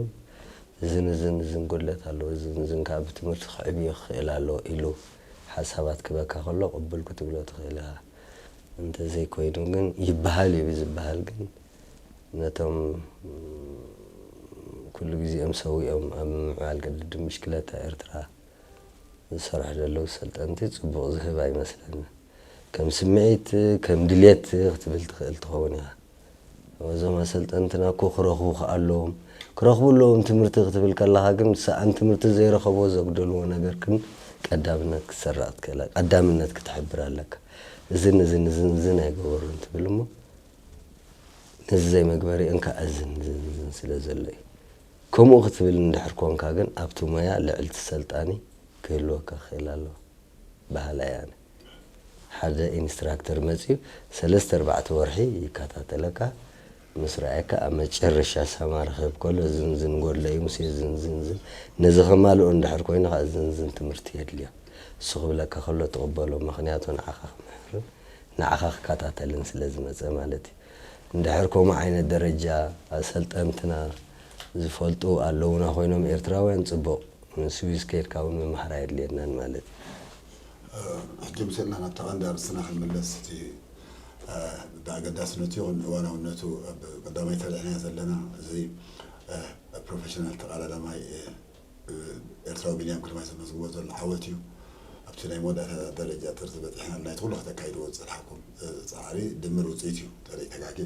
እዝን እዝን እዝን ጉድለት ኣለዎ፣ እዝን እዝን ካብ ትምህርቲ ክዕብዮ ክኽእል ኣለዎ ኢሉ ሓሳባት ክበካ ከሎ ቅብል ክትብሎ ትኽእል ኢኻ። እንተዘይኮይኑ ግን ይበሃል እዩ ዝበሃል ግን ነቶም ኩሉ ግዜኦም ሰዊኦም ኣብ ምምዕባል ቅድድም ብሽክለታ ኤርትራ ዝሰርሑ ዘለዉ ሰልጠንቲ ጽቡቕ ዝህብ ኣይመስለንን። ከም ስምዒት ከም ድሌት ክትብል ትኽእል ትኸውን ኢኻ። እዞም ኣሰልጠንትና እኮ ክረኽቡ ከኣ ኣለዎም። ክረኽቡ ኣለዎም ትምህርቲ ክትብል ከለኻ ግን ሰኣን ትምህርቲ ዘይረኸብዎ ዘጉደልዎ ነገር ግን ቀዳምነት ክትሰርዕ ክትክእል ቀዳምነት ክትሕብር ኣለካ። እዝን እዝን እዝን እዝን ኣይገበሩን ትብል እሞ ነዚ ዘይመግበሪ እንካ እዝን እዝን እዝን ስለ ዘሎ እዩ። ከምኡ ክትብል እንድሕር ኮንካ ግን ኣብቲ ሞያ ልዕልቲ ሰልጣኒ ክህልወካ ክኽእል ኣለዎ በሃላይ ኣነ። ሓደ ኢንስትራክተር መፅዩ ሰለስተ ኣርባዕተ ወርሒ ይከታተለካ ምስ ረኣየካ ኣብ መጨረሻ ሰማሪ ክህብ ከሎ ዝንዝን ጎድሎ እዩ ምስ ዝንዝንዝን ነዚ ከማልኦ እንድሕር ኮይኑ ከዓ ዝንዝን ትምህርቲ የድልዮ። እሱ ክብለካ ከሎ ትቕበሎ ምክንያቱ ንዓኻ ክምሕርን ንዓኻ ክከታተልን ስለ ዝመፀ ማለት እዩ። እንድሕር ከምኡ ዓይነት ደረጃ ኣሰልጠንትና ዝፈልጡ ኣለውና ኮይኖም ኤርትራውያን ፅቡቕ ንስዊዝ ከይድካ እውን ምምሃር ኣየድልየናን ማለት እዩ። ሕጂ ምስልና ናብታ ቀንዲ ኣርስትና ክንምለስ እቲ ብኣገዳስነቱ ይኹን እዋናውነቱ ኣብ ቀዳማይ ተሪዕና ዘለና እዚ ፕሮፌሽናል ተቃዳዳማይ ኤርትራዊ ቢንያም ግርማይ ዘመዝግቦ ዘሎ ዓወት እዩ። ኣብቲ ናይ መወዳእታ ደረጃ ጥርቲ በፂሕና ናይቲ ኩሉ ከተካይድዎ ዝፀናሕኩም ፃዕሪ ድምር ውፅኢት እዩ። ተሪእ ተጋጊ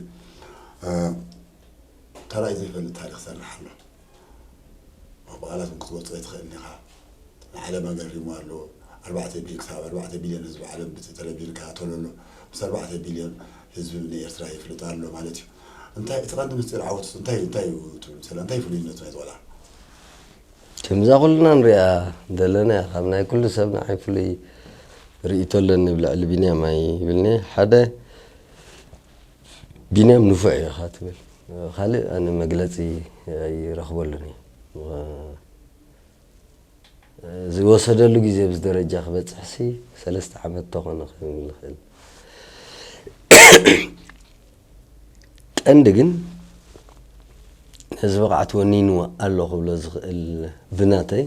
ተራእዩ ዘይፈልጥ ታሪክ ሰርሕ ኣሎ። ብቃላት እውን ክትገልፆ ኣይትኽእልን ኢኻ። ንዓለም ኣገሪሙ ኣሎ። ኣርባዕተ ቢል ክሳብ ኣርባዕተ ቢልዮን ህዝቢ ዓለም ብቲ ቴሌቪዥን ይከታተሎ ኣሎ። ምስ ኣርባዕተ ቢልዮን ህዝቢ ንኤርትራ ይፍልጥ ኣሎ ማለት እዩ። እንታይ እቲ ቀንዲ ምስጢር ዓወት እንታይ እንታይ እዩ ትብል? ስለ እንታይ ፍሉይነቱ ናይ ዝቆልዓ? ከምዛ ኩልና ንሪኣ ዘለና እያ። ካብ ናይ ኩሉ ሰብ ንዓይ ፍሉይ ርእይቶ ኣለኒ ብልዕሊ ቢንያም ኣይብልኒ። ሓደ ቢንያም ንፉዕ እዩ ኢኻ ትብል። ካልእ ኣነ መግለፂ ኣይረኽበሉን እየ። ዝወሰደሉ ግዜ ኣብዚ ደረጃ ክበፅሕሲ ሰለስተ ዓመት ተኾነ ክብል ይኽእል። ቀንዲ ግን ነዚ ብቕዓት ወኒንዎ ኣሎ ክብሎ ዝኽእል ብናተይ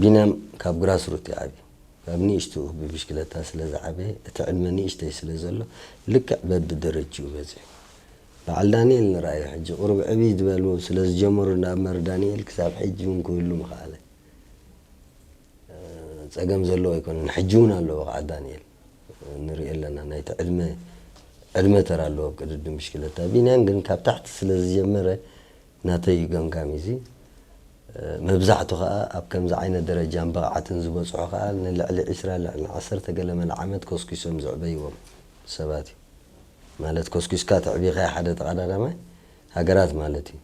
ቢንያም ካብ ግራስሩት ይዓብዩ ካብ ንእሽቱ ብብሽክለታ ስለ ዝዓበየ እቲ ዕድመ ንእሽተይ ስለ ዘሎ ልክዕ በብደረጅኡ በፂሑ በዓል ዳንኤል ንርኣዮ ሕጂ ቁሩብ ዕብይ ዝበሉ ስለ ዝጀመሩ እንዳኣመር ዳንኤል ክሳብ ሕጂ እውን ክህሉ ምኽኣለ ጸገም ዘለዎ ኣይኮነን። ሕጂ እውን ኣሎ በቃ ዳንኤል ንሪኦ ኣለና ናይቲ ዕድመ ዕድመ ተራ ኣለዎ ኣብ ቅድድም ብሽክለታ። ቢንያም ግን ካብ ታሕቲ ስለ ዝጀመረ ናተይ እዩ ገምጋም እዚ መብዛሕቱ ከዓ ኣብ ከምዚ ዓይነት ደረጃን ብቕዓትን ዝበፅሑ ከዓ ንልዕሊ ዒስራ ልዕሊ ዓሰርተ ገለ መለ ዓመት ኮስኪሶም ዘዕበይዎም ሰባት እዩ። ማለት ኮስኪስካ ተዕቢኻዮ ሓደ ተቐዳዳማይ ሃገራት ማለት እዩ።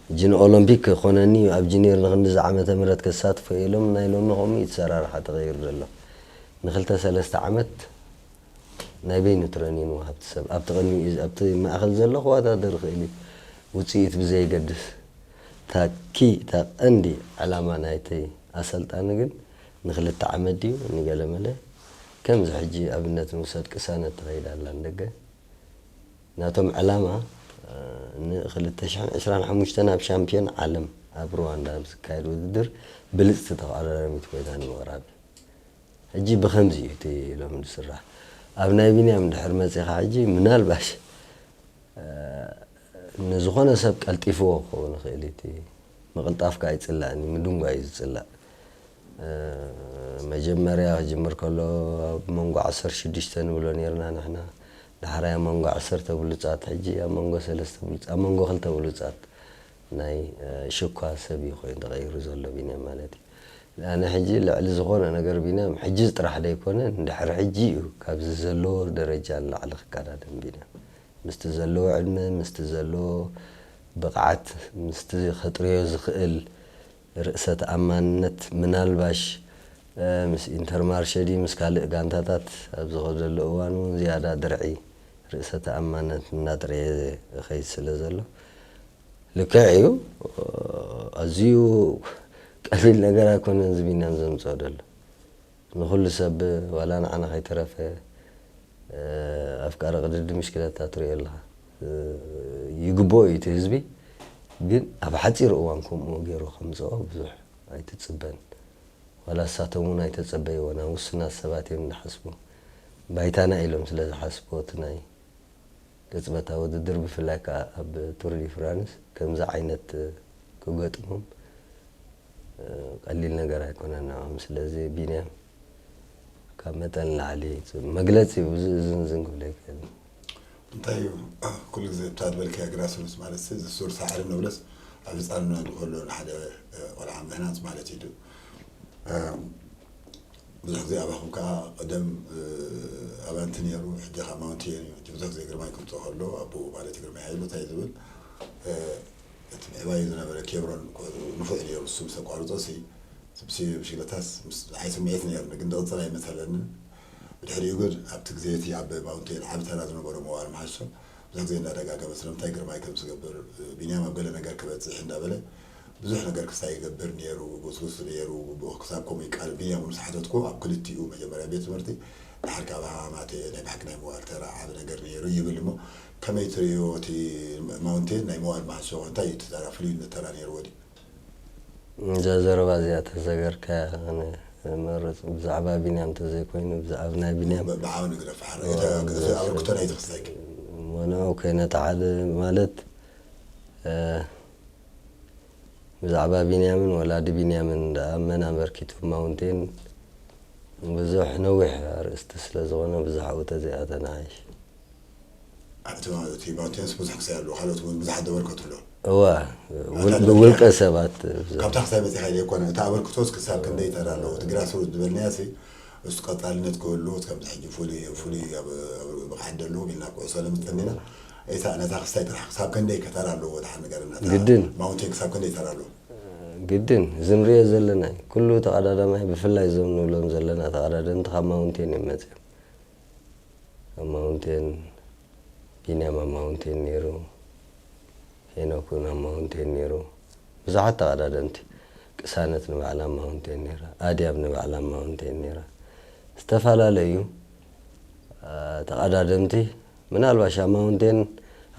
ሕጂ ንኦሎምፒክ ክኾነኒ እዩ ኣብ ጅኒር ንክንድዚ ዓመተ ምህረት ከሳትፎ እየ ኢሎም ናይ ሎሚ ከምኡ እዩ እቲ ሰራርሓ ተቐይሩ ዘሎ። ንክልተ ሰለስተ ዓመት ናይ በይኑ ትረኒን ወሃብቲ ሰብ ኣብቲ ቅድሚኡ ኣብቲ ማእኸል ዘሎ ክወዳደር ይኽእል እዩ። ውፅኢት ብዘየገድስ እታ ኪ እታ ቀንዲ ዕላማ ናይቲ ኣሰልጣኒ ግን ንክልተ ዓመት ድዩ ንገለመለ ከምዚ ሕጂ ኣብነት ንውሰድ ቅሳነት ትኸይድ ኣላ ንደገ ናቶም ዕላማ ን ክልተ ሽሕን ዕስራን ሓሙሽተን ኣብ ሻምፒዮን ዓለም ኣብ ሩዋንዳ ኣብ ዝካየድ ውድድር ብልፅቲ ተቐዳዳሚት ኮይና ንምቕራብ ሕጂ ብኸምዚ እዩ እቲ ሎሚ ዝስራሕ ኣብ ናይ ቢንያም ድሕር መፂኻ ሕጂ ምናልባሽ ንዝኾነ ሰብ ቀልጢፍዎ ክኸውን ይኽእል እቲ ምቕልጣፍካ ኣይፅላእን እዩ ምድንጓ እዩ ዝፅላእ መጀመርያ ክጅምር ከሎ ኣብ መንጎ ዓሰርተ ሽዱሽተ ንብሎ ነርና ንሕና። ዳሕራይ ኣብ መንጎ ዓሰርተ ብሉጻት፣ ሕጂ ኣብ መንጎ ሰለስተ ብሉጻት፣ ኣብ መንጎ ክልተ ብሉጻት ናይ ሽኳ ሰብ እዩ ኮይኑ ተቐይሩ ዘሎ ቢንያም ማለት እዩ። ኣነ ሕጂ ልዕሊ ዝኾነ ነገር ቢንያም ሕጂ ጥራሕ ዘይኮነ፣ እንድሕር ሕጂ እዩ ካብዚ ዘለዎ ደረጃ ንላዕሊ ክቀዳደም ቢንያም። ምስቲ ዘለዎ ዕድመ፣ ምስቲ ዘለዎ ብቕዓት፣ ምስቲ ከጥርዮ ዝኽእል ርእሰ ተኣማንነት፣ ምናልባሽ ምስ ኢንተርማርሸ ድዩ ምስ ካልእ ጋንታታት ኣብ ዝኸደሉ እዋን እውን ዝያዳ ድርዒ ርእሰ ተኣማንነት እናጥረየ ይኸይድ ስለ ዘሎ፣ ልክዕ እዩ። ኣዝዩ ቀሊል ነገር ኣይኮነን እዚ ቢንያም ዘምፅኦ ዘሎ። ንኹሉ ሰብ ዋላ ንዓና ከይተረፈ ኣፍቃሪ ቅድድም ብሽክለታ ትሪኦ ኣለኻ። ይግብኦ እዩ እቲ ህዝቢ፣ ግን ኣብ ሓፂር እዋን ከምኡ ገይሩ ከምፅኦ ብዙሕ ኣይትፅበን። ዋላ እሳቶም እውን ኣይተፀበይዎ፣ ናብ ውሱናት ሰባት እዮም ዝሓስቡ። ባይታና ኢሎም ስለ ዝሓስቡ እቲ ናይ ቅጽበታዊ ውድድር፣ ብፍላይ ከኣ ኣብ ቱር ዲ ፍራንስ ከምዚ ዓይነት ክገጥሞም ቀሊል ነገር ኣይኮነን ንዕኦም። ስለዚ ቢንያም ካብ መጠን ንላዕሊ መግለጺ ብዙ እዝን ዝን ክብሎ ይክእል። እንታይ እዩ ኩሉ ግዜ እታ ዝበልካዮ ግራስሩትስ ማለት እዚ ሱር ሳዕሪ ንብለስ ኣብ ህፃንና እንከሎ ንሓደ ቆልዓ ምህናፅ ማለት እዩ። ብዙሕ ግዜ ኣባኹም ከዓ ቀደም ኣባንቲ ነይሩ፣ ሕጂ ከዓ ማውንቴን እዩ። ብዙሕ ግዜ ግርማይ ክምፅኦ ከሎ ኣቦኡ ማለት እዩ ግርማይ ሃይሉ እንታይ ዝብል እቲ ምዕባዩ ዝነበረ ኬብሮን ንፉዕ ነይሩ። እሱ ምስ ኣቋርፆ ሲ ስብሲ ብሽግለታስ ምስ ዝዓይ ስምዒት ነይርኒ፣ ግን ዝቕፅል ኣይመሰለንን። ብድሕሪኡ ግን ኣብቲ ግዜ እቲ ኣብ ማውንቴን ዓቢ ተራ ዝነበሮ መዋል መሓሾ ብዙሕ ግዜ እንዳደጋገመ ስለምንታይ ግርማይ ከም ዝገብር ቢንያም ኣብ ገለ ነገር ክበፅሕ እንዳበለ ብዙሕ ነገር ክስታይ ይገብር ነይሩ። ጉስጉስ ነይሩ፣ ብኡ ክሳብ ከምኡ ይቃል። ቢንያም እውን ዝሓተትኩ ኣብ ክልቲኡ መጀመርያ ቤት ትምህርቲ ድሓር ካብ ሃማማተ ናይ ብሓቂ ናይ መዋል ተራ ዓቢ ነገር ነይሩ ይብል እሞ ከመይ ትርእዮ እቲ ማውንቴን ናይ መዋል መሓሾ እንታይ እዩ እቲ ተራ ፍልዩነት ተራ ነይርዎ ድዩ? እዛ ዘረባ እዚኣ ተዘገርካያ ኣነ መርፅ ብዛዕባ ቢንያም ተዘይኮይኑ ብዛዕባ ናይ ቢንያም ብዓብ ንግደፍ ሓረ ኣበርክቶ ናይ ተኽስታይክ ሞናው ከይነተዓል ማለት ብዛዕባ ቢንያምን ወላዲ ቢንያምን ደኣ መን ኣበርኪቱ ማውንቴን ብዙሕ ነዊሕ ኣርእስቲ ስለ ዝኾነ ብዛዕኡ ተዚኣ ተናሓይሽ። እቲ ማውንቴንስ ብዙሕ ክሳይ ኣለዎ ካልኦት እውን ብዙሓት ዘበርከቱ ኣለዎ። እዋ ብውልቀ ሰባት ካብታ ክሳይ መፂኻ ኢለ ይኮነ እቲ ኣበርክቶስ ክሳብ ክንደይ ተራ ኣለዎ? እቲ ግራስሩት ዝበልናያ ሲ እሱ ቀፃልነት ክህሉ ከምዚ ሕጂ ፍሉይ ፍሉይ ብቕዓት ደለዎም ኢልና ኩዕሶ ለምፀኒና እታ ነታ ክስታይ ጥራሕ ክሳብ ክንደይ ከተራ ኣለዎ? ድሓር ንገርና። ግድን። ማውንቴን ክሳብ ክንደይ ተራ ኣለዎ? ግድን እዚ ንሪኦ ዘለና እዩ። ኩሉ ተቐዳዳማይ ብፍላይ እዞም ንብሎም ዘለና ተቐዳደምቲ ካብ ማውንቴን እዮም መፅኦም። ኣብ ማውንቴን ቢንያም ኣብ ማውንቴን ነይሩ፣ ሄኖክ እውን ኣብ ማውንቴን ነይሩ። ብዙሓት ተቐዳደምቲ ቅሳነት ንባዕላ ኣብ ማውንቴን ነይራ፣ ኣድያብ ንባዕላ ኣብ ማውንቴን ነይራ። ዝተፈላለዩ ተቐዳደምቲ ምናልባሽ ኣብ ማውንቴን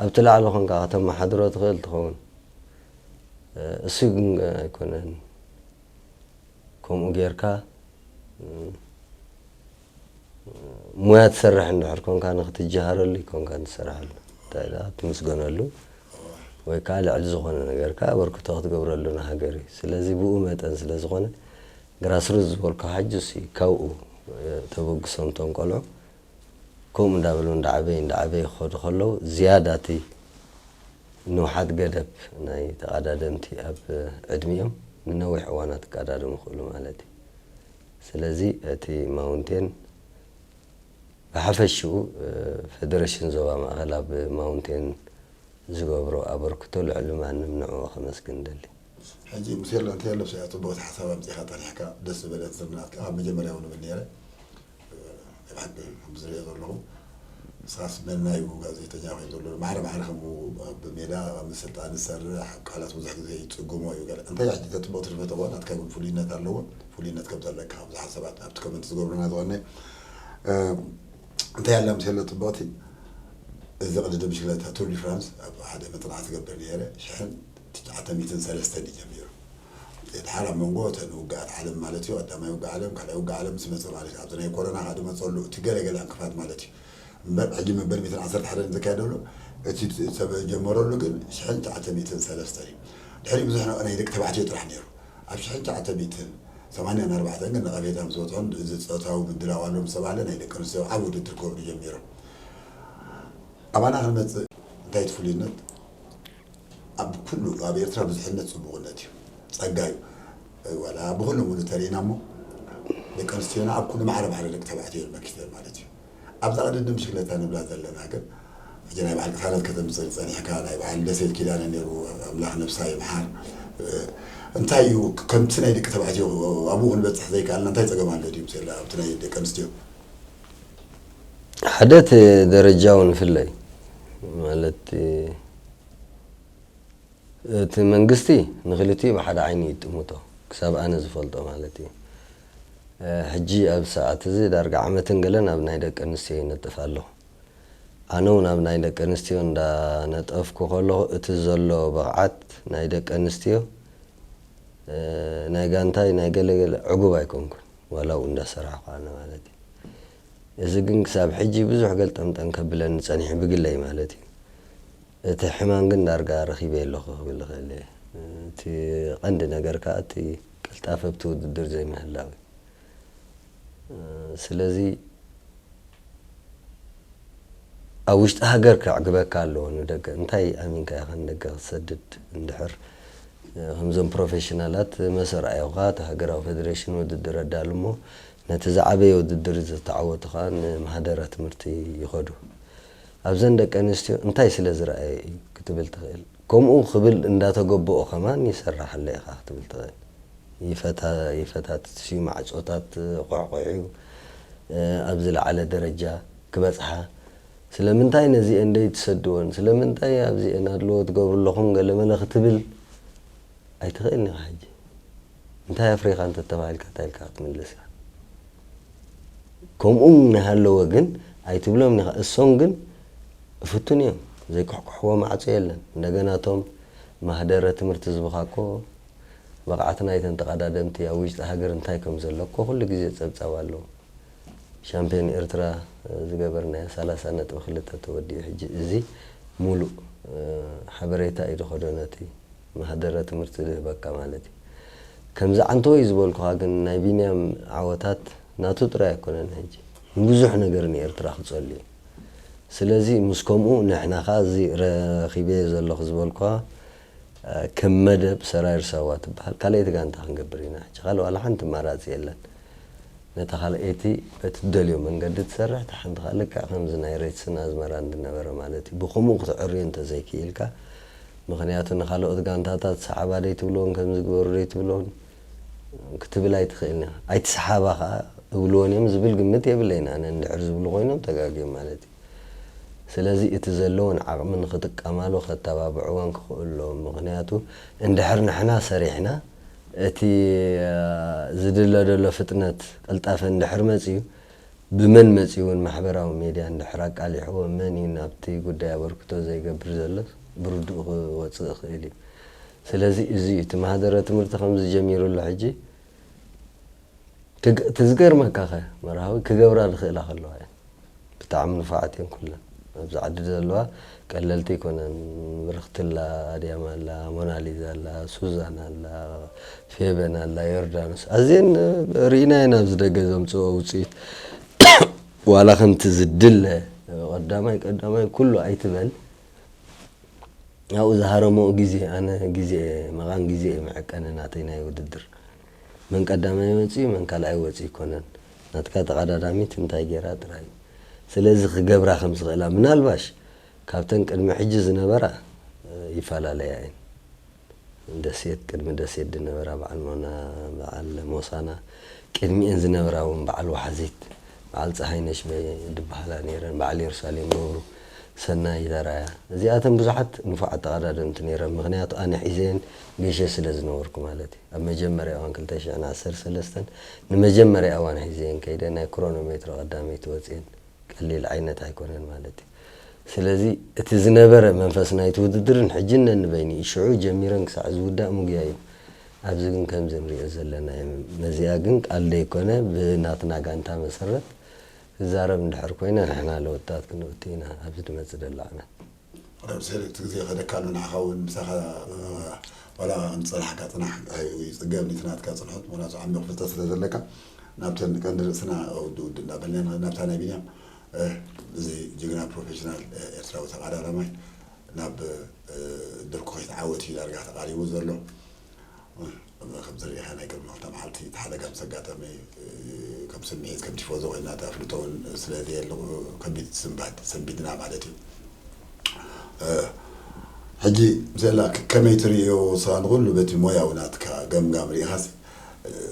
ኣብቲ ላዕሊ ኮንካ ከተመሓድሮ ትኽእል ትኸውን። እሱ ግን ኣይኮነን። ከምኡ ጌርካ ሙያ ትሰርሕ እንድሕር ኮንካ ንክትጀሃረሉ ይኮንካ ትሰርሐሉ እንታይ ትምስገነሉ ወይ ከዓ ልዕሊ ዝኾነ ነገር ከዓ ኣበርክቶ ክትገብረሉ ንሃገር እዩ። ስለዚ ብኡ መጠን ስለ ዝኾነ ግራስሩት ዝበልካ ሓጁስ እዩ ካብኡ ተበግሶም ቶም ቆልዑ ከምኡ እንዳበሉ እንዳዓበዩ እንዳዓበዩ ክኸዱ ከለዉ ዝያዳ እቲ ንውሓት ገደብ ናይ ተቐዳደምቲ ኣብ ዕድሚኦም ንነዊሕ እዋናት ክቀዳደሙ ይኽእሉ ማለት እዩ። ስለዚ እቲ ማውንቴን ብሓፈሽኡ ፌደሬሽን ዞባ ማእኸል ኣብ ማውንቴን ዝገብሮ ኣበርክቶ ልዕሊ ማንም ንዕኡ ከመስግን ደሊ። ሕጂ ሙሴላ እንታይ ኣለብሰ እያ ፅቡቕቲ ሓሳብ ኣምፂእኻ ጠሪሕካ ደስ ዝበለት ዝርናት ከዓ ኣብ መጀመርያ እውን እብል ነይረ። ብሓቂ ከም ዝሪኦ ዘለኹ ንስኻስ መና እዩ ጋዜጠኛ ኮይኑ ዘሎ ማዕረ ማዕረ ከምኡ ኣብ ሜዳ ኣብ ምስልጣን ዝሰርሕ ኣብ ቃላት ብዙሕ ግዜ ይፅጉሞ እዩ ገለ እንታይ ሕጂ ተፅቡቕ ትርፈተዎ ናትካ እውን ፍሉይነት ኣለዎ። ፍሉይነት ከም ዘለካ ብዙሓት ሰባት ኣብቲ ኮመንት ዝገብሩና ዝኾነ እንታይ ኣላ ምሰሎ ፅብቕቲ እዚ ቅድድም ብሽክለታ ቱር ዲ ፍራንስ ኣብ ሓደ መፅናዕቲ ገብር ነይረ ሽሕን ትሽዓተ ሚእትን ሰለስተን እዩ ጀሚሩ። ድሓር ኣብ መንጎ እተን ውግኣት ዓለም ማለት እዩ ቀዳማይ ውግእ ዓለም ካልኣይ ውግእ ዓለም ምስ መፀ ማለት እዩ ኣብዚ ናይ ኮሮና ከዓ ድመፀሉ እቲ ገለገለ ዕንቅፋት ማለት እዩ እምበር ሕጂ መበል ሚእትን ዓሰርተ ሓደን ዘካየደሉ እቲ ዝተጀመረሉ ግን ሽሕን ትሽዓተ ሚእትን ሰለስተን እዩ። ድሕሪ ብዙሕ ናይ ደቂ ተባዕትዮ ጥራሕ ነይሩ ኣብ ሽሕን ትሽዓተ ሚእትን ሰማንያን ኣርባዕተን ግን ነቐፌታ ምስ በፅሖም እዚ ፆታዊ ምድላው ኣሎ ምስ ተባህለ ናይ ደቂ ኣንስትዮ ዓብ ውድድር ክገብሩ ጀሚሮም። ኣባና ክንመፅእ እንታይ እቲ ፍሉይነት? ኣብ ኩሉ ኣብ ኤርትራ ብዙሕነት ፅቡቕነት እዩ፣ ፀጋ እዩ። ዋላ ብኩሉ ሙሉ ተሪእና እሞ ደቂ ኣንስትዮና ኣብ ኩሉ ማዕረ ማዕረ ደቂ ተባዕትዮ መኪተን ማለት እዩ። ኣብዛ ቅድድም ብሽክለታ ንብላ ዘለና ግን ሕጂ ናይ በዓል ቅሳነት ከተምፅእ ጸኒሕካ፣ ናይ በዓል ደሴት ኪዳነ ነይሩ፣ ኣምላኽ ነብሳ ይምሓር። እንታይ እዩ ከምቲ ናይ ደቂ ተባዕትዮ ኣብኡ ክንበፅሕ ዘይከኣልና እንታይ ጸገም ኣሎ ድዩ? ምስላ ኣብቲ ናይ ደቂ ኣንስትዮ ሓደ እቲ ደረጃ እውን ፍለይ ማለት እቲ መንግስቲ ንክልቲኡ ብሓደ ዓይኒ ይጥምቶ ክሳብ ኣነ ዝፈልጦ ማለት እዩ። ሕጂ ኣብ ሰዓት እዚ ዳርጋ ዓመትን ገለን ኣብ ናይ ደቂ ኣንስትዮ ይነጥፍ ኣለኹ። ኣነ እውን ኣብ ናይ ደቂ ኣንስትዮ እንዳነጠፍኩ ከለኹ እቲ ዘሎ ብቕዓት ናይ ደቂ ኣንስትዮ ናይ ጋንታይ ናይ ገለገለ ዕጉብ ኣይኮንኩን ዋላ እውን እንዳሰራሕኩ ኣነ ማለት እዩ። እዚ ግን ክሳብ ሕጂ ብዙሕ ገልጠምጠም ከብለኒ ጸኒሑ ብግለይ ማለት እዩ። እቲ ሕማም ግን ዳርጋ ረኺበ ኣለኹ ክብል እኽእል እየ። እቲ ቀንዲ ነገር ከኣ እቲ ቅልጣፈ ኣብቲ ውድድር ዘይምህላው እዩ። ስለዚ ኣብ ውሽጢ ሃገር ከዕግበካ ኣለዎ። ንደገ እንታይ ኣሚንካ ኢኻ ንደገ ክትሰድድ እንድሕር ከምዞም ፕሮፌሽናላት መሰ ረኣዩኻ እቲ ሃገራዊ ፌደሬሽን ውድድር ኣዳሉ እሞ ነቲ ዝዓበየ ውድድር ዝተዓወቱ ከዓ ንማህደረ ትምህርቲ ይኸዱ። ኣብዘን ደቂ ኣንስትዮ እንታይ ስለ ዝረኣየ እዩ ክትብል ትኽእል። ከምኡ ክብል እንዳተገበኦ ከማን ይሰራሓለ ኢኻ ክትብል ትኽእል። ይፈታትት እዩ፣ ማዕፆታት ኳዕኳዕዩ ኣብ ዝለዓለ ደረጃ ክበፅሓ። ስለምንታይ ነዚአን ደይ ትሰድወን? ስለምንታይ ኣብዚአን ኣድልዎ ትገብሩ ኣለኹም? ገለመለ ክትብል ኣይትኽእልን ኢኻ። ሕጂ እንታይ ኣፍሪኻ እንተተባሂልካ እንታይ ኢልካ ክትምልስ ኢኻ? ከምኡ እናሃለወ ግን ኣይትብሎም ኢኻ። እሶም ግን ፍቱን እዮም፣ ዘይኩሕኩሕዎ ማዕፆ የለን። እንደገና እቶም ማህደረ ትምህርቲ ዝብኻ እኮ ብቕዓት ናይተን ተቐዳደምቲ ኣብ ውሽጢ ሃገር እንታይ ከም ዘሎ እኮ ኩሉ ግዜ ፀብፃብ ኣለዎ። ሻምፒዮን ኤርትራ ዝገበርናዮ ሰላሳ ነጥቢ ክልተ ተወዲኡ ሕጂ እዚ ሙሉእ ሓበሬታ እዩ ዝኸዶ ነቲ ማህደረ ትምህርቲ ዝህበካ ማለት እዩ። ከምዚ ዓንተወይ ዝበልኩኻ ግን ናይ ቢንያም ዓወታት ናቱ ጥራይ ኣይኮነን። ሕጂ ንብዙሕ ነገር ንኤርትራ ክጸሉ እዩ። ስለዚ ምስ ከምኡ ንሕና ኸኣ እዚ ረኺበዮ ዘለኹ ዝበልኩኻ ከም መደብ ሰራይር ሳዋ ትበሃል ካልኣይቲ ጋንታ ክንገብር ኢና። ሕጂ ካልእ ዋላ ሓንቲ ኣማራጺ የለን። ነታ ካልኣይቲ በቲ ትደልዮ መንገዲ ትሰርሕ፣ እታ ሓንቲ ከዓ ልክዕ ከምዚ ናይ ሬትስን ኣዝመራን ዝነበረ ማለት እዩ። ብኸምኡ ክትዕርዮ እንተዘይክኢልካ፣ ምኽንያቱ ንኻልኦት ጋንታታት ሰሓባ ደይትብልዎን ከምዚ ግበሩ ደይትብልዎን ክትብል ኣይትኽእልን ኢኻ። ኣይትሰሓባ ከዓ እብልዎን እዮም ዝብል ግምት የብለይን ኣነ፣ እንድሕር ዝብሉ ኮይኖም ተጋግዮም ማለት እዩ። ስለዚ እቲ ዘለወን ዓቕሚ ንኽጥቀማሉ ከተባብዕወን ክኽእሉ ኣለዎም። ምኽንያቱ እንድሕር ንሕና ሰሪሕና እቲ ዝድለ ዘሎ ፍጥነት ቅልጣፈ እንድሕር መፅዩ ብመን መፅዩ እውን ማሕበራዊ ሜድያ እንድሕር ኣቃሊሕዎ መን እዩ ናብቲ ጉዳይ ኣበርክቶ ዘይገብር ዘሎ ብርድኡ ክወፅእ ይኽእል እዩ። ስለዚ እዚ እዩ እቲ ማህደረ ትምህርቲ ከምዚ ጀሚሩ ኣሎ ሕጂ ትዝገርመካ ኸ መርሃዊ ክገብራ ዝኽእላ ከለዋ እየን ብጣዕሚ ንፉዓት እየን ኩለን ኣብዚ ዓዲ ዘለዋ ቀለልቲ ኣይኮነን። ብርክትላ ኣድያም ኣላ፣ ሞናሊዛ ኣላ፣ ሱዛን ኣላ፣ ፌበን ኣላ፣ ዮርዳኖስ ኣዝየን ርኢና ኢና ኣብዚ ደገ ዘምፅኦ ውፅኢት ዋላ ከምቲ ዝድለ ቀዳማይ ቀዳማይ ኩሉ ኣይትበል። ኣብኡ ዝሃረመኡ ግዜ ኣነ ግዜ መቓን ግዜ እየ መዐቀኒ ናተይ ናይ ውድድር መን ቀዳማይ መፅኡ መን ካልኣይ ወፅኡ ይኮነን ናትካ ተቐዳዳሚት እንታይ ገይራ ጥራይ እዩ። ስለዚ ክገብራ ከም ዝኽእላ ምናልባሽ ካብተን ቅድሚ ሕጂ ዝነበራ ይፈላለያ እየን። ደሴት ቅድሚ ደሴት ዝነበራ በዓል ሞና በዓል ሞሳና ቅድሚኤን ዝነበራ እውን በዓል ዋሓዚት በዓል ፀሃይነሽ ዝበሃላ ነይረን በዓል የሩሳሌም ገብሩ ሰናይ ዘርኣያ እዚኣተን ብዙሓት ንፉዓት ተቐዳደምቲ ነይረን ምኽንያቱ ኣነ ሒዘየን ገሸ ስለ ዝነበርኩ ማለት እዩ ኣብ መጀመርያ እዋን ክልተ ሽሕን ዓሰርተ ሰለስተን ንመጀመርያ እዋን ሒዘየን ከይደ ናይ ክሮኖሜትሮ ቀዳመይቲ ወፅየን ቀሊል ዓይነት ኣይኮነን ማለት እዩ። ስለዚ እቲ ዝነበረ መንፈስ ናይቲ ውድድርን ሕጅን ነንበይኑ እዩ። ሽዑ ጀሚረን ክሳዕ ዝውዳእ ምጉያይ እዩ። ኣብዚ ግን ከምዚ ንሪኦ ዘለና እዩ። ነዚኣ ግን ቃል ደይኮነ ብናትና ጋንታ መሰረት ክዛረብ እንድሕር ኮይነ ንሕና ለወጣት ክንእቱ ኢና ኣብዚ ዝመፅእ ዘሎ ዓመት። ረብ ሰለክት ግዜ ከደካሉ ንዓኻ እውን ምሳኻ ዋላ ንጸናሕካ ጽናሕ ኣይጽገብ ኒትናትካ ጽንሖት ምክንያቱ ዓሚቕ ፍልጠት ስለ ዘለካ ናብተን ቀንዲ ርእስና ውድ ውድ እንዳበልና ናብታ ናይ ቢንያም እዚ ጅግና ፕሮፌሽናል ኤርትራዊ ተቓዳዳማይ ናብ ድርኩኺት ዓወት እዩ ዳርጋ ተቓሪቡ ዘሎ። ከም ዝርኢኻ ናይ ቅድሚ ክልተ መዓልቲ እቲ ሓደጋ ምስ ኣጋጠመ ከም ስምዒት ከም ቲፎዞ ኮይና ተፍልጦ እውን ስለ ዘየለ ከቢድ ስንባድ ሰንቢድና ማለት እዩ። ሕጂ ምስላ ከመይ ትርእዮ ንስኻ ንኹሉ በቲ ሞያዊ ናትካ ገምጋም ርኢኻስ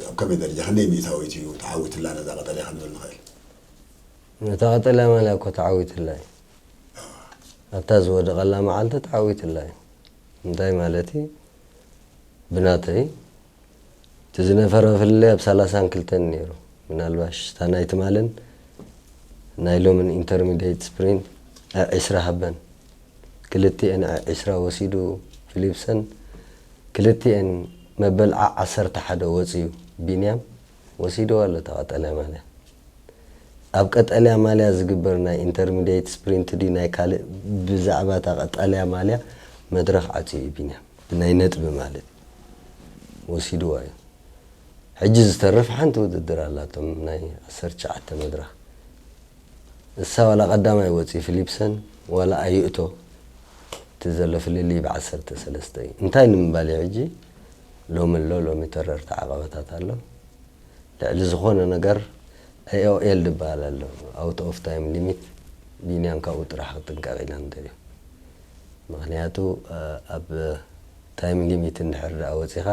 ኣብ ከመይ ደረጃ ክንደይ ሚእታዊት እዩ ተዓዊትላ ነዛ ቀጠልያ ክንብል ንኽእል? ነታ ቀጠልያ ማልያ እኮ ተዓዊትላ እዩ። ኣብታ ዝወደቐላ መዓልቲ ተዓዊትላ እዩ። እንታይ ማለት እዩ? ብናተይ እቲ ዝነፈረ ፍልልይ ኣብ ሰላሳን ክልተን ነይሩ። ምናልባሽ እታ ናይ ትማልን ናይ ሎምን ኢንተርሚዲየት ስፕሪንት ዕስራ ሃበን። ክልቲኤን ዕስራ ወሲዱ ፊሊፕሰን፣ ክልቲኤን መበል ዓ ዓሰርተ ሓደ ወፅዩ ቢንያም ወሲድዋ ኣሎ እታ ቀጠልያ ማልያ። ኣብ ቀጠልያ ማልያ ዝግበር ናይ ኢንተርሚዲየት ስፕሪንት ድዩ ናይ ካልእ ብዛዕባ እታ ቀጠልያ ማልያ መድረኽ ዓፅዩ እዩ ቢንያም ብናይ ነጥቢ ማለት እዩ ወሲድዋ እዩ። ሕጂ ዝተርፍ ሓንቲ ውድድር ኣላቶም ናይ ዓሰርተ ትሽዓተ መድረኽ እሳ ዋላ ቀዳማይ ወፂ ፊሊፕሰን ዋላ ኣይእቶ እቲ ዘሎ ፍልልይ ብዓሰርተ ሰለስተ እዩ እንታይ ንምባል እዩ ሕጂ ሎሚ ኣሎ ሎሚ ተረርቲ ዓቐበታት ኣሎ ልዕሊ ዝኾነ ነገር ኤኦኤል ዝበሃል ኣሎ out of time limit ቢንያም ካብኡ ጥራሕ ክጥንቀቕ ኢና ንደልዮ ምኽንያቱ ኣብ time limit እንድሕር ደኣ ወፂኻ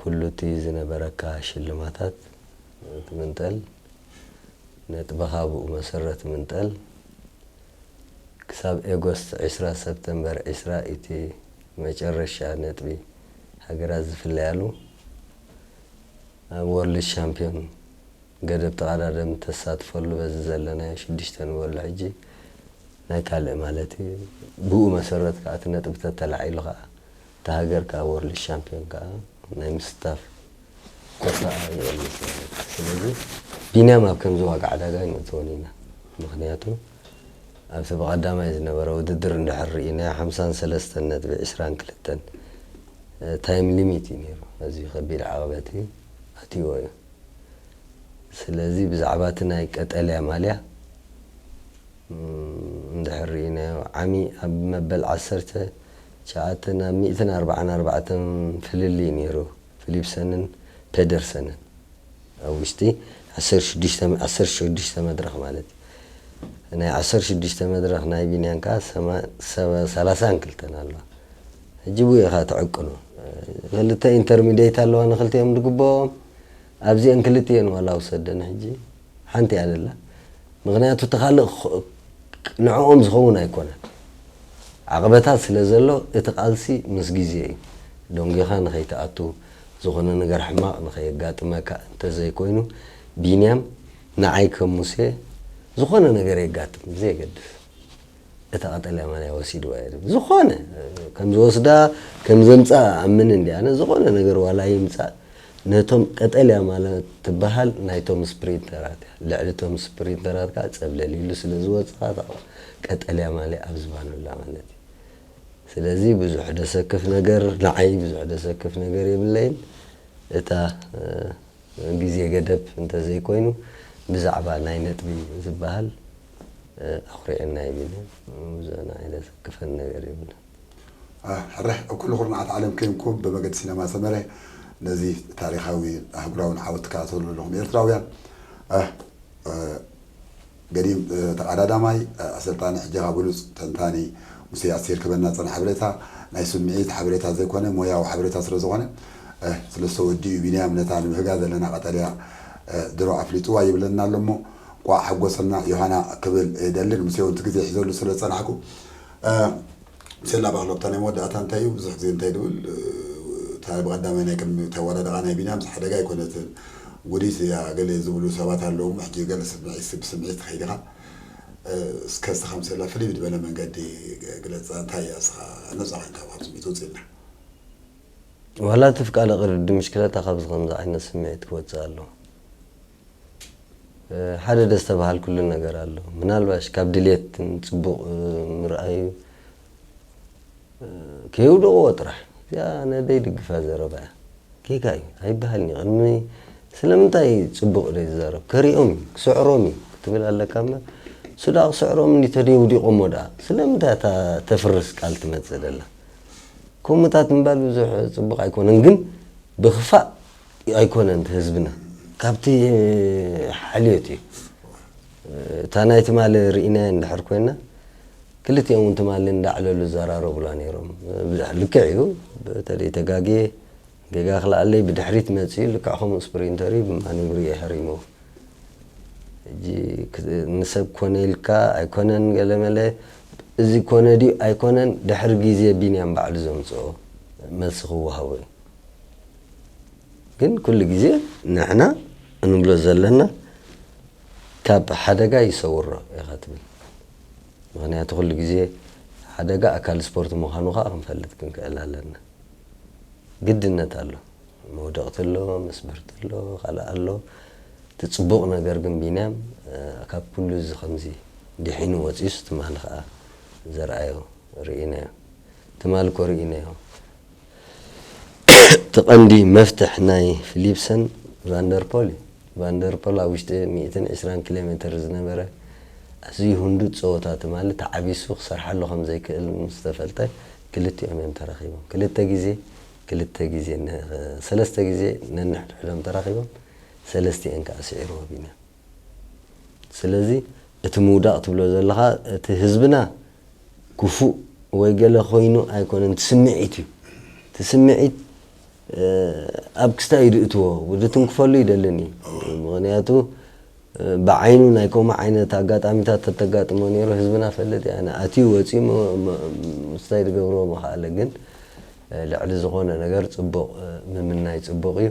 ኩሉ እቲ ዝነበረካ ሽልማታት ትምንጠል ነጥብኻ ብኡ መሰረት ምንጠል ክሳብ ኤጎስት ዕስራ ሰፕተምበር ዕስራ እቲ መጨረሻ ነጥቢ ሃገራት ዝፍለያሉ ኣብ ወርልድ ሻምፒዮን ገደብ ተቐዳደም ተሳትፈሉ በዚ ዘለናዮ ሽዱሽተ ንበሎ ሕጂ ናይ ካልእ ማለት እዩ ብኡ መሰረት ከዓ እቲ ነጥቢ ተተላዒሉ ከዓ እታ ሃገር ከዓ ወርልድ ሻምፒዮን ከዓ ናይ ምስታፍ ኮታ ይበልፅ ማለት እዩ ስለዚ ቢንያም ኣብ ከምዚ ዋጋ ዕዳጋ ይነእትወን ኢና ምክንያቱ ኣብቲ ብቐዳማይ ዝነበረ ውድድር እንድሕር ርኢናዮ ሓምሳን ሰለስተን ነጥቢ ዕስራን ክልተን ታይም ሊሚት እዩ ነይሩ ኣዝዩ ከቢድ ዓቐበት እዩ ኣትይዎ እዩ ስለዚ ብዛዕባ እቲ ናይ ቀጠልያ ማልያ እንድሕር ርኢናዮ ዓሚ ኣብ መበል ዓሰርተ ትሽዓተ ናብ ሚእትን ኣርባዓን ኣርባዕተን ፍልልይ ነይሩ ፊሊፕሰንን ፔደርሰንን ኣብ ውሽጢ ዓሰርተ ሽዱሽተ መድረኽ ማለት እዩ ናይ ዓሰርተ ሽዱሽተ መድረኽ ናይ ቢንያን ከዓ ሰላሳን ክልተን ኣለዋ ሕጂ ብኡ ኢኻ ትዕቅኖ ክልተ ኢንተርሚዲየት ኣለዋ ንክልቲኦም ዝግበኦም ኣብዚአን ክልቲአን ዋላ ውሰደን ሕጂ ሓንቲ እያ ዘላ ምክንያቱ እቲ ካልእ ንዕኦም ዝኸውን ኣይኮነን ዓቕበታት ስለ ዘሎ እቲ ቃልሲ ምስ ግዜ እዩ ደንጊኻ ንኸይትኣቱ ዝኾነ ነገር ሕማቕ ንኸየጋጥመካ እንተዘይኮይኑ ቢንያም ንዓይ ከም ሙሴ ዝኾነ ነገር የጋጥም ብዘየገድስ እታ ቀጠልያ ማልያ ወሲድዋ እየ ዝብል ዝኾነ ከም ዝወስዳ ከም ዘምፅኣ ኣምን እንዲ ኣነ ዝኾነ ነገር ዋላ ይምፃእ ነቶም ቀጠልያ ማለት ትበሃል ናይቶም ስፕሪንተራት እያ ልዕሊ ቶም ስፕሪንተራት ከዓ ፀብለል ኢሉ ስለ ዝወፅኻ ቀጠልያ ማልያ ኣብ ዝባኑ ኣላ ማለት እዩ ስለዚ ብዙሕ ደሰክፍ ነገር ንዓይ ብዙሕ ደሰክፍ ነገር የብለይን እታ ግዜ ገደብ እንተዘይኮይኑ ብዛዕባ ናይ ነጥቢ ዝበሃል ኣኹሪዕና ይብል ብዙሕ ንዓይ ዘሰክፈን ነገር የብሉን። ሕራይ ኣብ ኩሉ ኩርናዓት ዓለም ኬንኩም ብመገዲ ሲነማ ሰመረ ነዚ ታሪኻዊ ኣህጉራውን ዓወት ትከታተሉ ዘለኹም ኤርትራውያን ገዲም ተቐዳዳማይ ኣሰልጣኒ ሕጂ ካብ ብሉፅ ተንታኒ ሙሴ ኣስቴር ክበና ዝፀንሐ ሓበሬታ ናይ ስምዒት ሓበሬታ ዘይኮነ ሞያዊ ሓበሬታ ስለ ዝኾነ ስለ ዝተወድኡ ቢንያም ነታ ንብህጋ ዘለና ቀጠልያ ድሮ ኣፍሊጥዋ ይብለና ኣሎ እሞ እንቋዕ ሓጎሰና ዮሃና ክብል እደሊ ንሙሴ እውን እቲ ግዜ ሒዘሉ ስለ ዝፀናሕኩ ሴላ ባህሎ ኣብታ ናይ መወዳእታ እንታይ እዩ ብዙሕ ግዜ እንታይ ድብል እታ ብቐዳማይ ናይ ቅድሚ ተወዳደቓ ናይ ቢንያም ሓደጋ ኣይኮነትን ውዲት እያ ገለ ዝብሉ ሰባት ኣለዉ ሕጂ ገለ ስምዒት ብስምዒት ትኸይድ ኢኻ እስከ እስኻ ምሰላ ፍልይ ብድበለ መንገዲ ግለፃ እንታይ እያ እስኻ ነፃ ኮይንካ ካብ ስምዒት ውፅእ ኢልና ዋላ እቲ ፍቃለ ቅርዲ ምሽክለታ ካብዚ ከምዚ ዓይነት ስምዒት ክወፅእ ኣለዎ ሓደ ደስ ተባሃል ኩሉ ነገር ኣሎ ምናልባሽ ካብ ድልየትን ፅቡቅ ምርኣዩ ከየውደቕዎ ጥራሕ እዚኣ ነደይ ድግፋ ዘረባ እያ። ጌጋ እዩ ኣይበሃልን እዩ። ቅድሚ ስለምንታይ ጽቡቕ ደይ ዝዛረብ? ከሪኦም እዩ፣ ክስዕሮም እዩ ክትብል ኣለካ እምበር፣ እሱ ደኣ ክስዕሮም እንዲ ተደይ ውዲቖሞ ደኣ ስለምንታይ እታ ተፍርስ ቃል ትመጽእ ደላ? ከምኡታት ምባል ብዙሕ ጽቡቕ ኣይኮነን፣ ግን ብኽፋእ ኣይኮነን እቲ ህዝብና። ካብቲ ሓልዮት እዩ። እታ ናይ ትማሊ ርኢናዮ እንድሕር ኮይና፣ ክልቲኦም እውን ትማሊ እንዳዕለሉ ዝዘራረቡላ ነይሮም። ብዙሕ ልክዕ እዩ። በተለይ ተጋግየ፣ ጌጋ ክልኣለይ ብድሕሪት መፅዩ፣ ልክዕ ከምኡ ስፕሪንተር እዩ፣ ብማኒብር እየ ሃሪሞ። ሕጂ ክ-፣ ንሰብ ኮነ ኢልካ ኣይኮነን ገለመለ፣ እዚ ኮነ ድዩ ኣይኮነን፣ ድሕሪ ግዜ ቢንያም ባዕሉ ዘምፅኦ መልሲ ክወሃቦ እዩ። ግን ኩሉ ግዜ ንሕና እንብሎ ዘለና ካብ ሓደጋ ይሰውሮ ኢኻ ትብል። ምኽንያቱ ኩሉ ግዜ ሓደጋ ኣካል ስፖርት ምዃኑ ኸኣ ክንፈልጥ ክንክእል ኣለና። ግድነት ኣሎ። መውደቕቲ ኣሎ፣ መስበርቲ ኣሎ፣ ካልእ ኣሎ። እቲ ጽቡቕ ነገር ግን ቢንያም፣ እ፣ ካብ ኩሉ እዚ ከምዚ ድሒኑ ወጺኡስ ትማሊ ኸኣ ዘርኣዮ ርኢናዮ። ትማሊ እኮ ርኢናዮ። እቲ ቀንዲ መፍትሕ ናይ ፊሊፕሰን ቫንደርፖል እዩ። ቫንደርፖል ኣብ ውሽጢ ሚእትን ዕስራን ኪሎ ሜተር ዝነበረ ኣዝዩ ህንዱድ ጸወታ ትማሊ ተዓቢሱ ክሰርሓሉ ከም ዘይክእል ምስ ተፈልጠ ክልቲኦም እዮም ተራኺቦም። ክልተ ግዜ፣ ክልተ ግዜ፣ ነ-፣ ሰለስተ ግዜ ነንሕድሕዶም ተራኺቦም፣ ሰለስቲኤን ከኣ ስዒርዎ ቢንያም። ስለዚ እቲ ምውዳቕ ትብሎ ዘለኻ፣ እቲ ህዝብና ክፉእ ወይ ገለ ኮይኑ ኣይኮነን፣ እቲ ስምዒት እዩ። እቲ ስምዒት፣ እ፣ ኣብ ክስታይ እዩ ዝእትዎ፣ ዝትንክፈሉ ይደልን እዩ። ምኽንያቱ፣ እ፣ ብዓይኑ ናይ ከምኡ ዓይነት ኣጋጣሚታት ተተጋጥሞ ነይሩ፣ ህዝብና ፈልጥ እያ። ኣነ ኣትዩ ወፂኡ ሞ-፣ ሞ-፣ ምስታይ ዝገብርዎ ምኽኣለ፣ ግን፣ እ፣ ልዕሊ ዝኾነ ነገር ፅቡቕ፣ እ፣ ምምናይ ፅቡቕ እዩ።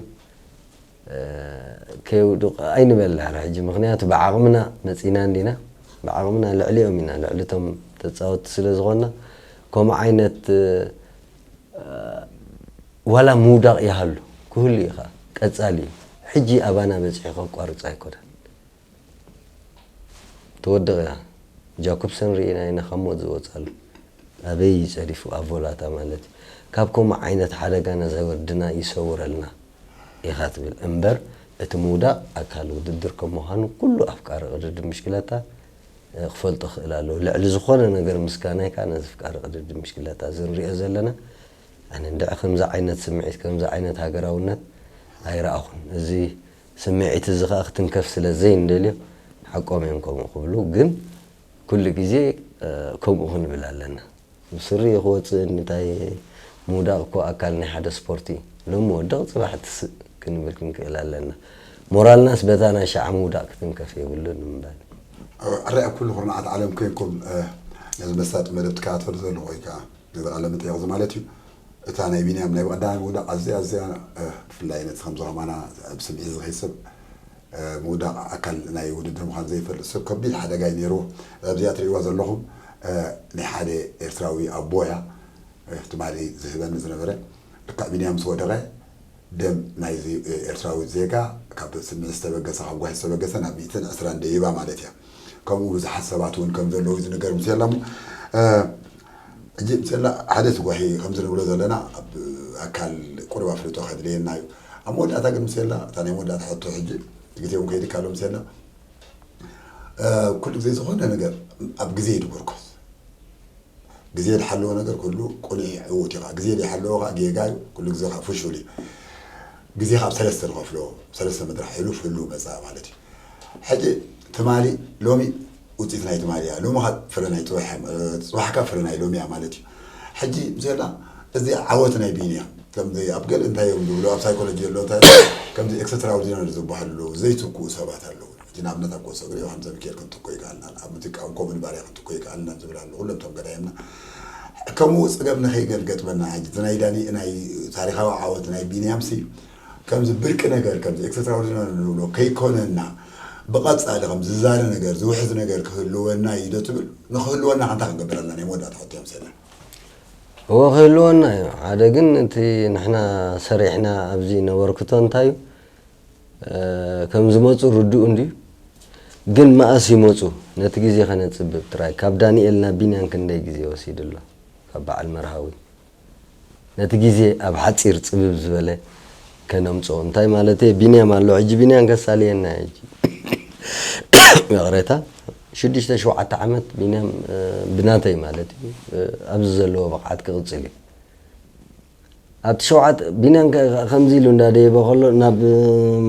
እ፣ ከይውድቕ ኣይንበል ድሕሪ ሕጂ፣ ምኽንያቱ ብዓቕምና መጺና እንዲና፣ ብዓቕምና ልዕሊኦም ኢና፣ ልዕሊ እቶም ተጻወትቲ ስለ ዝኾንና፣ ከምኡ ዓይነት፣ እ፣ ዋላ ምውዳቕ ይሃሉ፣ ክህሉ እዩ ኸኣ፣ ቀጻሊ እዩ። ሕጂ ኣባና በጺሑ ከቋርጽ ኣይኮነን። ትወድቕ እያ። ጃኮብሰን ርኢና ኢና ካብ ሞት ዝወጻሉ። ኣበይ ጸዲፉ? ኣብ ቮላታ ማለት እዩ። ካብ ከምኡ ዓይነት ሓደጋ ነዚ ወድና ይሰውረልና ኢኻ ትብል እምበር፣ እቲ ምውዳቕ ኣካል ውድድር ከም ምዃኑ ኩሉ ኣፍቃሪ ቅድድም ብሽክለታ፣ እ፣ ክፈልጦ ክእል ኣለዎ። ልዕሊ ዝኾነ ነገር ምስጋናይ ከኣ ነዚ ኣፍቃሪ ቅድድም ብሽክለታ እዚ ንሪኦ ዘለና፣ ኣነ እንድዒ ከምዚ ዓይነት ስምዒት፣ ከምዚ ዓይነት ሃገራውነት ኣይረኣኹን። እዚ ስምዒት እዚ ኸኣ ክትንከፍ ስለ ዘይንደልዮ፣ ሓቆም እዮም ከምኡ ክብሉ፣ ግን ኩሉ ግዜ፣ እ፣ ከምኡ ክንብል ኣለና። ብስሪ ክወፅእ እንታይ ምውዳቕ እኮ ኣካል ናይ ሓደ ስፖርት እዩ። ሎሚ ወድቕ፣ ጽባሕ ትስእ ክንብል ክንክእል ኣለና። ሞራልናስ በታ ናይ ሸዓ ምውዳቕ ክትንከፍ የብሉን ምባል። ኣብ ዕረ ኣብ ኩሉ ኩርናዓት ዓለም ኮይንኩም፣ እ፣ ነዚ መሳጢ መደብ ትከታተሉ ዘለኹ ወይ ከኣ ነዚ ቃለ መጠይቕ እዚ ማለት እዩ። እታ ናይ ቢንያም ናይ ቀዳማይ ምውዳቕ ኣዝያ፣ ኣዝያ፣ እ፣ ብፍላይ ነቲ ከምዚ ከማና ኣብ ስምዒት ዝኸይድ ሰብ፣ እ፣ ምውዳቕ ኣካል ናይ ውድድር ምዃኑ ዘይፈልጥ ሰብ ከቢድ ሓደጋ እዩ ነይርዎ። ኣብዚኣ ትርእይዋ ዘለኹም፣ እ፣ ናይ ሓደ ኤርትራዊ ኣቦ እያ። እ፣ ትማሊ ዝህበኒ ዝነበረ፣ ልክዕ ቢንያም ምስ ወደቐ፣ ደም ናይዚ ኤርትራዊ ዜጋ ካብ ስምዒት ዝተበገሰ፣ ካብ ጓሂ ዝተበገሰ ናብ ሚእትን ዕስራን ደይባ ማለት እያ። ከምኡ ብዙሓት ሰባት እውን ከም ዘለዉ እዩ ዝንገር። ምስ የላ እሞ፣ እ፣ ሕጂ ምስ የላ ሓደ እቲ ጓሂ ከምዚ ንብሎ ዘለና ኣብ ኣካል ቁሩብ ኣፍልጦ ከድልየና እዩ። ኣብ መወዳእታ ግን ምስ የላ እታ ናይ መወዳእታ ሕቶ ሕጂ እቲ ግዜ እውን ከይድካ ኣሎ ምስ የላ፣ እ፣ ኩሉ ግዜ ዝኾነ ነገር ኣብ ግዜ እዩ ዝምርኮስ። ግዜ ዝሓለዎ ነገር ኩሉ ቅኑዕ እዩ፣ ዕዉት እዩ። ግዜ ዘይሓለዎ ከዓ ጌጋ እዩ፣ ኩሉ ግዜ ከዓ ፍሹል እዩ። ግዜ ካብ ሰለስተ ንኸፍሎ፣ ሰለስተ መድረኽ፣ ሕሉፍ፣ ህሉው፣ መጻኢ ማለት እዩ። ሕጂ ትማሊ፣ ሎሚ ውፅኢት ናይ ትማሊ እያ። ሎሚ ከዓ ፍረ ናይ ፅባሕ እያ፣ እ፣ ፅባሕ ከዓ ፍረ ናይ ሎሚ እያ ማለት እዩ። ሕጂ ምስላ እዚ ዓወት ናይ ቢንያም፣ ከምዚ ኣብ ገለ እንታይ እዮም ዝብሉ፣ ኣብ ሳይኮሎጂ ዘሎ እንታይ፣ ከምዚ ኤክስትራኦርዲናሪ ዝበሃሉ ዘለዉ፣ ዘይትክኡ ሰባት ኣለዉ። ሕጂ ንኣብነት ኣብ ኩዕሶ እግሪ ዮሃንስ ሚካኤል ክንትኮ ይከኣልና፣ ኣብ ሙዚቃ እውን ኮመን ባርያ ክንትኮ ይከኣልና ዝብል ኣሎ። ኩሎም እቶም ገዳይምና ከምኡ ጸገም ንኸይገጥመና፣ ሕጂ እቲ ናይ ዳኒ፣ ናይ ታሪኻዊ ዓወት ናይ ቢንያምሲ ከምዚ ብርቂ ነገር፣ ከምዚ ኤክስትራኦርዲናሪ ንብሎ ከይኮነና፣ ብቐጻሊ ከም ዝዛረ ነገር፣ ዝውሕዝ ነገር ክህልወና እዩ ዶ ትብል? ንክህልወና ከ እንታይ ክንገብር ኣለና? ናይ መወዳእታ ሕቶ እያ ምስላ። እወ፣ ክህልወና እዩ። ሓደ ግን እቲ ንሕና ሰሪሕና ኣብዚ ነበርክቶ እንታይ እዩ? እ፣ ከም ዝመጹ ርዱእ እንድዩ። ግን መኣስ ይመጹ? ነቲ ግዜ ከነጽብብ ጥራይ። ካብ ዳንኤል ናብ ቢንያም ክንደይ ግዜ ወሲዱ ኣሎ? ካብ በዓል መርሃዊ። ነቲ ግዜ ኣብ ሓጺር ጽብብ ዝበለ ከነምጽኦ። እንታይ ማለት እየ? ቢንያም ኣሎ። ሕጂ ቢንያም ከሳልየና እዩ። ይቕሬታ። ሽዱሽተ ሸውዓተ ዓመት ቢንያም፣ እ፣ ብናተይ ማለት እዩ፣ እ፣ ኣብዚ ዘለዎ ብቕዓት ክቕጽል እዩ። ኣብቲ ሸውዓተ፣ ቢንያም ከ-፣ ከምዚ ኢሉ እንዳደየበ ከሎ ናብ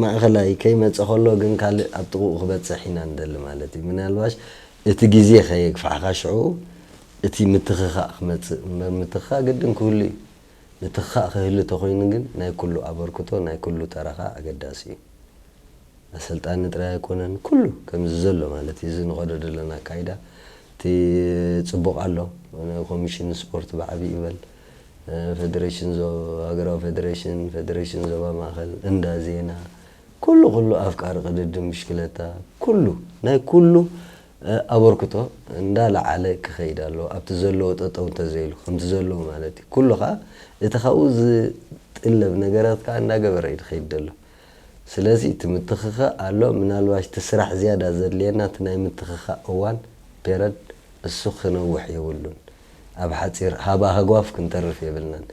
ማእኸላይ ከይመጸ ከሎ ግን ካልእ ኣብ ጥቕኡ ክበጽሕ ኢና ንደሊ ማለት እዩ። ምናልባሽ እቲ ግዜ ከየግፋሕካ ሽዑ እቲ ምትኽኻእ ክመጽእ እምበር፣ ምትኽኻእ ግድን ክህሉ እዩ። ምትኽኻእ ክህሉ ተኾይኑ ግን ናይ ኩሉ ኣበርክቶ፣ ናይ ኩሉ ተራኻ ኣገዳሲ እዩ። ኣሰልጣኒ ጥራይ ኣይኮነን፣ ኩሉ ከምዚ ዘሎ ማለት እዩ። እዚ ንኸዶ ዘለና ኣካይዳ እቲ ጽቡቕ ኣሎ። ኮሚሽን ስፖርት ብዓቢ ይበል፣ ፌደሬሽን ዞ-፣ ሃገራዊ ፌደሬሽን፣ ፌደሬሽን ዞባ ማእከል፣ እንዳ ዜና፣ ኩሉ፣ ኩሉ ኣፍቃሪ ቅድድም ብሽክለታ፣ ኩሉ፣ ናይ ኩሉ፣ እ፣ ኣበርክቶ እንዳለዓለ ክኸይድ ኣለዎ። ኣብቲ ዘለዎ ጠጠው እንተዘይሉ፣ ከምቲ ዘለዎ ማለት እዩ። ኩሉ ኸኣ እቲ ካብኡ ዝጥለብ ነገራት ከኣ እንዳገበረ እዩ ዝኸይድ ዘሎ። ስለዚ እቲ ምትኽኻእ ኣሎ። ምናልባሽ እቲ ስራሕ ዝያዳ ዘድልየና እቲ ናይ ምትኽኻእ እዋን፣ ፔረድ፣ እሱ ክነውሕ የብሉን። ኣብ ሓጺር ሃባ ሃጓፍ ክንተርፍ የብልናን።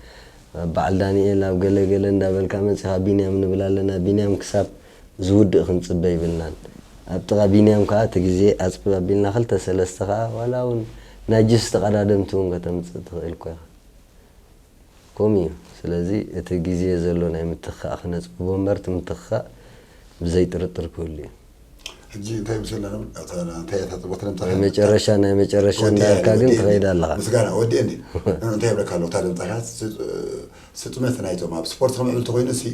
በዓል ዳንኤል ኣብ ገለ ገለ እንዳበልካ መጺኻ ቢንያም ንብል ኣለና። ቢንያም ክሳብ ዝውድእ ክንጽበ ይብልናን። ኣብ ጥቓ ቢንያም ከኣ እቲ ግዜ ኣጽብብ ኣቢልና ክልተ ሰለስተ ከኣ ዋላ እውን ናይ ጅስ ተቐዳደምቲ እውን ከተምጽእ ትኽእል እኮ ኢኻ። ከምኡ እዩ። ስለዚ እቲ ግዜ ዘሎ ናይ ምትኽኻእ ክነጽብቦ እምበር እቲ ምትኽኻእ ብዘይ ጥርጥር ክህሉ እዩ። ሕጂ እንታይ ምስ ኣለና እንታይ እታ ጽቡቕ ትለምጻ ናይ መጨረሻ፣ ናይ መጨረሻ ወዲያ እንዳልካ ግን ወዲያ ትኸይድ ኣለኻ። ምስጋና ወዲያ እንዲ እንታይ ይብለካ ኣለዎ? እታ ድምጻ ከኣ ስ-፣ ስጥመት ናይቶም ኣብ ስፖርት ከምዕብል ተኾይኑ ሲ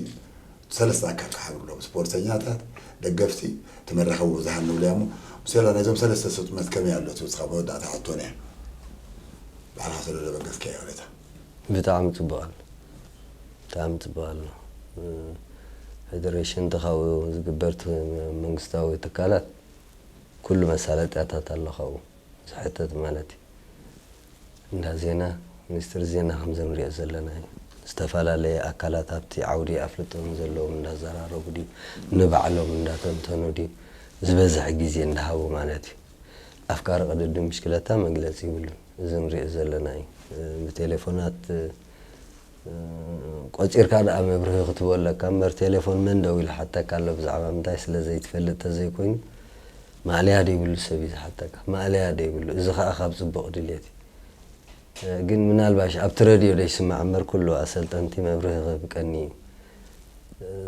ሰለስተ ኣካል ክሓብሩ ኣለዎም። ስፖርተኛታት፣ ደገፍቲ፣ እቲ መራኸቢ ብዙሃን ንብሎ እያ እሞ፣ ምስ በላ ናይዞም ሰለስተ ስጥመት ከመይ ኣሎ ትብል እስኻ መወዳእታ ሕቶና እያ። ባዕልኻ ስለ ዘበገስካዮ ሁኔታ። ብጣዕሚ ጽቡቕ ኣሎ። ብጣዕሚ ጽቡቕ ኣሎ። እ፣ ፌደሬሽን ተኻብኡ ዝግበር ት-፣ መንግስታዊ ትካላት ኩሉ መሳለጥያታት ኣሎ ካብኡ ዝሕተት ማለት እዩ። እንዳ ዜና፣ ሚኒስትሪ ዜና ከምዚ ንሪኦ ዘለና እዩ። ዝተፈላለየ ኣካላት ኣብቲ ዓውዲ ኣፍልጦ ንዘለዎም እንዳዘራረቡ ድዩ፣ ንባዕሎም እንዳተንተኑ ድዩ፣ ዝበዝሐ ግዜ እንዳሃቡ ማለት እዩ። ኣፍቃሪ ቅድድም ብሽክለታ መግለጺ ይብሉን። እዚ ንሪኦ ዘለና እዩ። ብቴሌፎናት፣ ቆጺርካ ደኣ መብርሂ ክትቦ ኣለካ እምበር፣ ቴሌፎን መን ደው ኢሉ ሓተካ ኣሎ ብዛዕባ ምንታይ ስለ ዘይትፈልጥ ተዘይኮይኑ፣ ማእለያ ደይብሉ ሰብ እዩ ዝሓተካ። ማእለያ ደይብሉ። እዚ ኸኣ ካብ ጽቡቕ ድልየት እዩ። ግን ምናልባሽ ኣብቲ ረድዮ ደይስማዕ እምበር፣ ኩሉ ኣሰልጠንቲ መብርሂ ክህብ ቀኒ እዩ።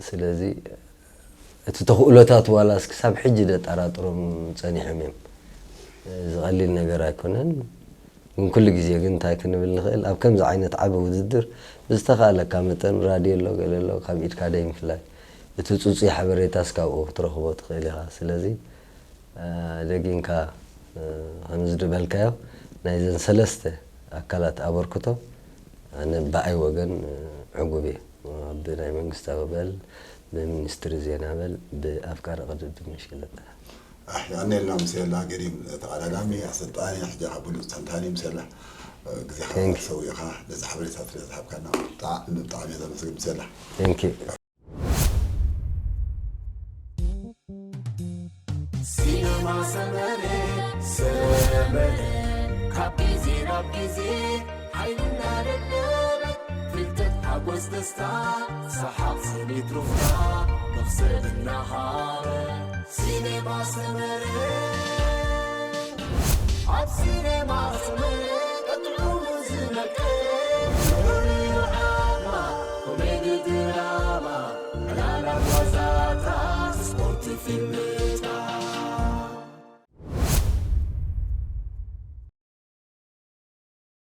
ስለዚ እቲ ተኽእሎታት ዋላስ ክሳብ ሕጂ ደጠራጥሮም ጸኒሖም እዮም። እዚ ቀሊል ነገር ኣይኮነን። ግን ኩሉ ግዜ ግን እንታይ ክንብል ንኽእል፣ ኣብ ከምዚ ዓይነት ዓቢ ውድድር ብዝተኻእለካ መጠን ራድዮ ኣሎ፣ ገለ ኣሎ፣ ካብ ኢድካ ደይምፍላይ። እቲ ጽጹይ ሓበሬታስ ካብኡ ክትረኽቦ ትኽእል ኢኻ። ስለዚ፣ እ፣ ደጊምካ፣ እ፣ ከምዚ ዝበልካዮ ናይዘን ሰለስተ ኣካላት ኣበርክቶ ኣነ ብኣይ ወገን፣ እ፣ ዕጉብ እየ። ብናይ መንግስታዊ በል፣ ብሚኒስትሪ ዜና በል፣ ብኣፍቃሪ ቅድድም ብሽክለታ። ኣሕ፣ የቐንየልና ሙሴላ፣ ገዲም ተቐዳዳሚ፣ ኣሰልጣኒ፣ ሕጂ ኸኣ ብሉጽ ተንታኒ ሙሴላ፣ ግዜኻ Thank you። ሰዊእኻ ነዚ ሓበሬታ ስለ ዝሃብካና ብጣዕሚ፣ ብጣዕሚ እየ ዘመስግን ሙሴላ። Thank you። ሲነማ ሰመረ፣ ሰመረ፣ ካብ ግዜ ናብ ግዜ ሓይልና ደለበ፣ ፍልጠት፣ ሓጎስ፣ ደስታ፣ ሰሓቕ፣ ስኒት፣ ሩፍታ፣ መኽሰብ እናሃበ። ሲኔማ ሰመረ፣ ኣብ ሲኔማ ሰመረ፣ ቀጥዑ ዝመቀረ፣ ርኡይ ዓማ፣ ኮሜዲ፣ ድራማ፣ ዕላላ፣ ጓዛታት፣ ስፖርት፣ ፊልም፣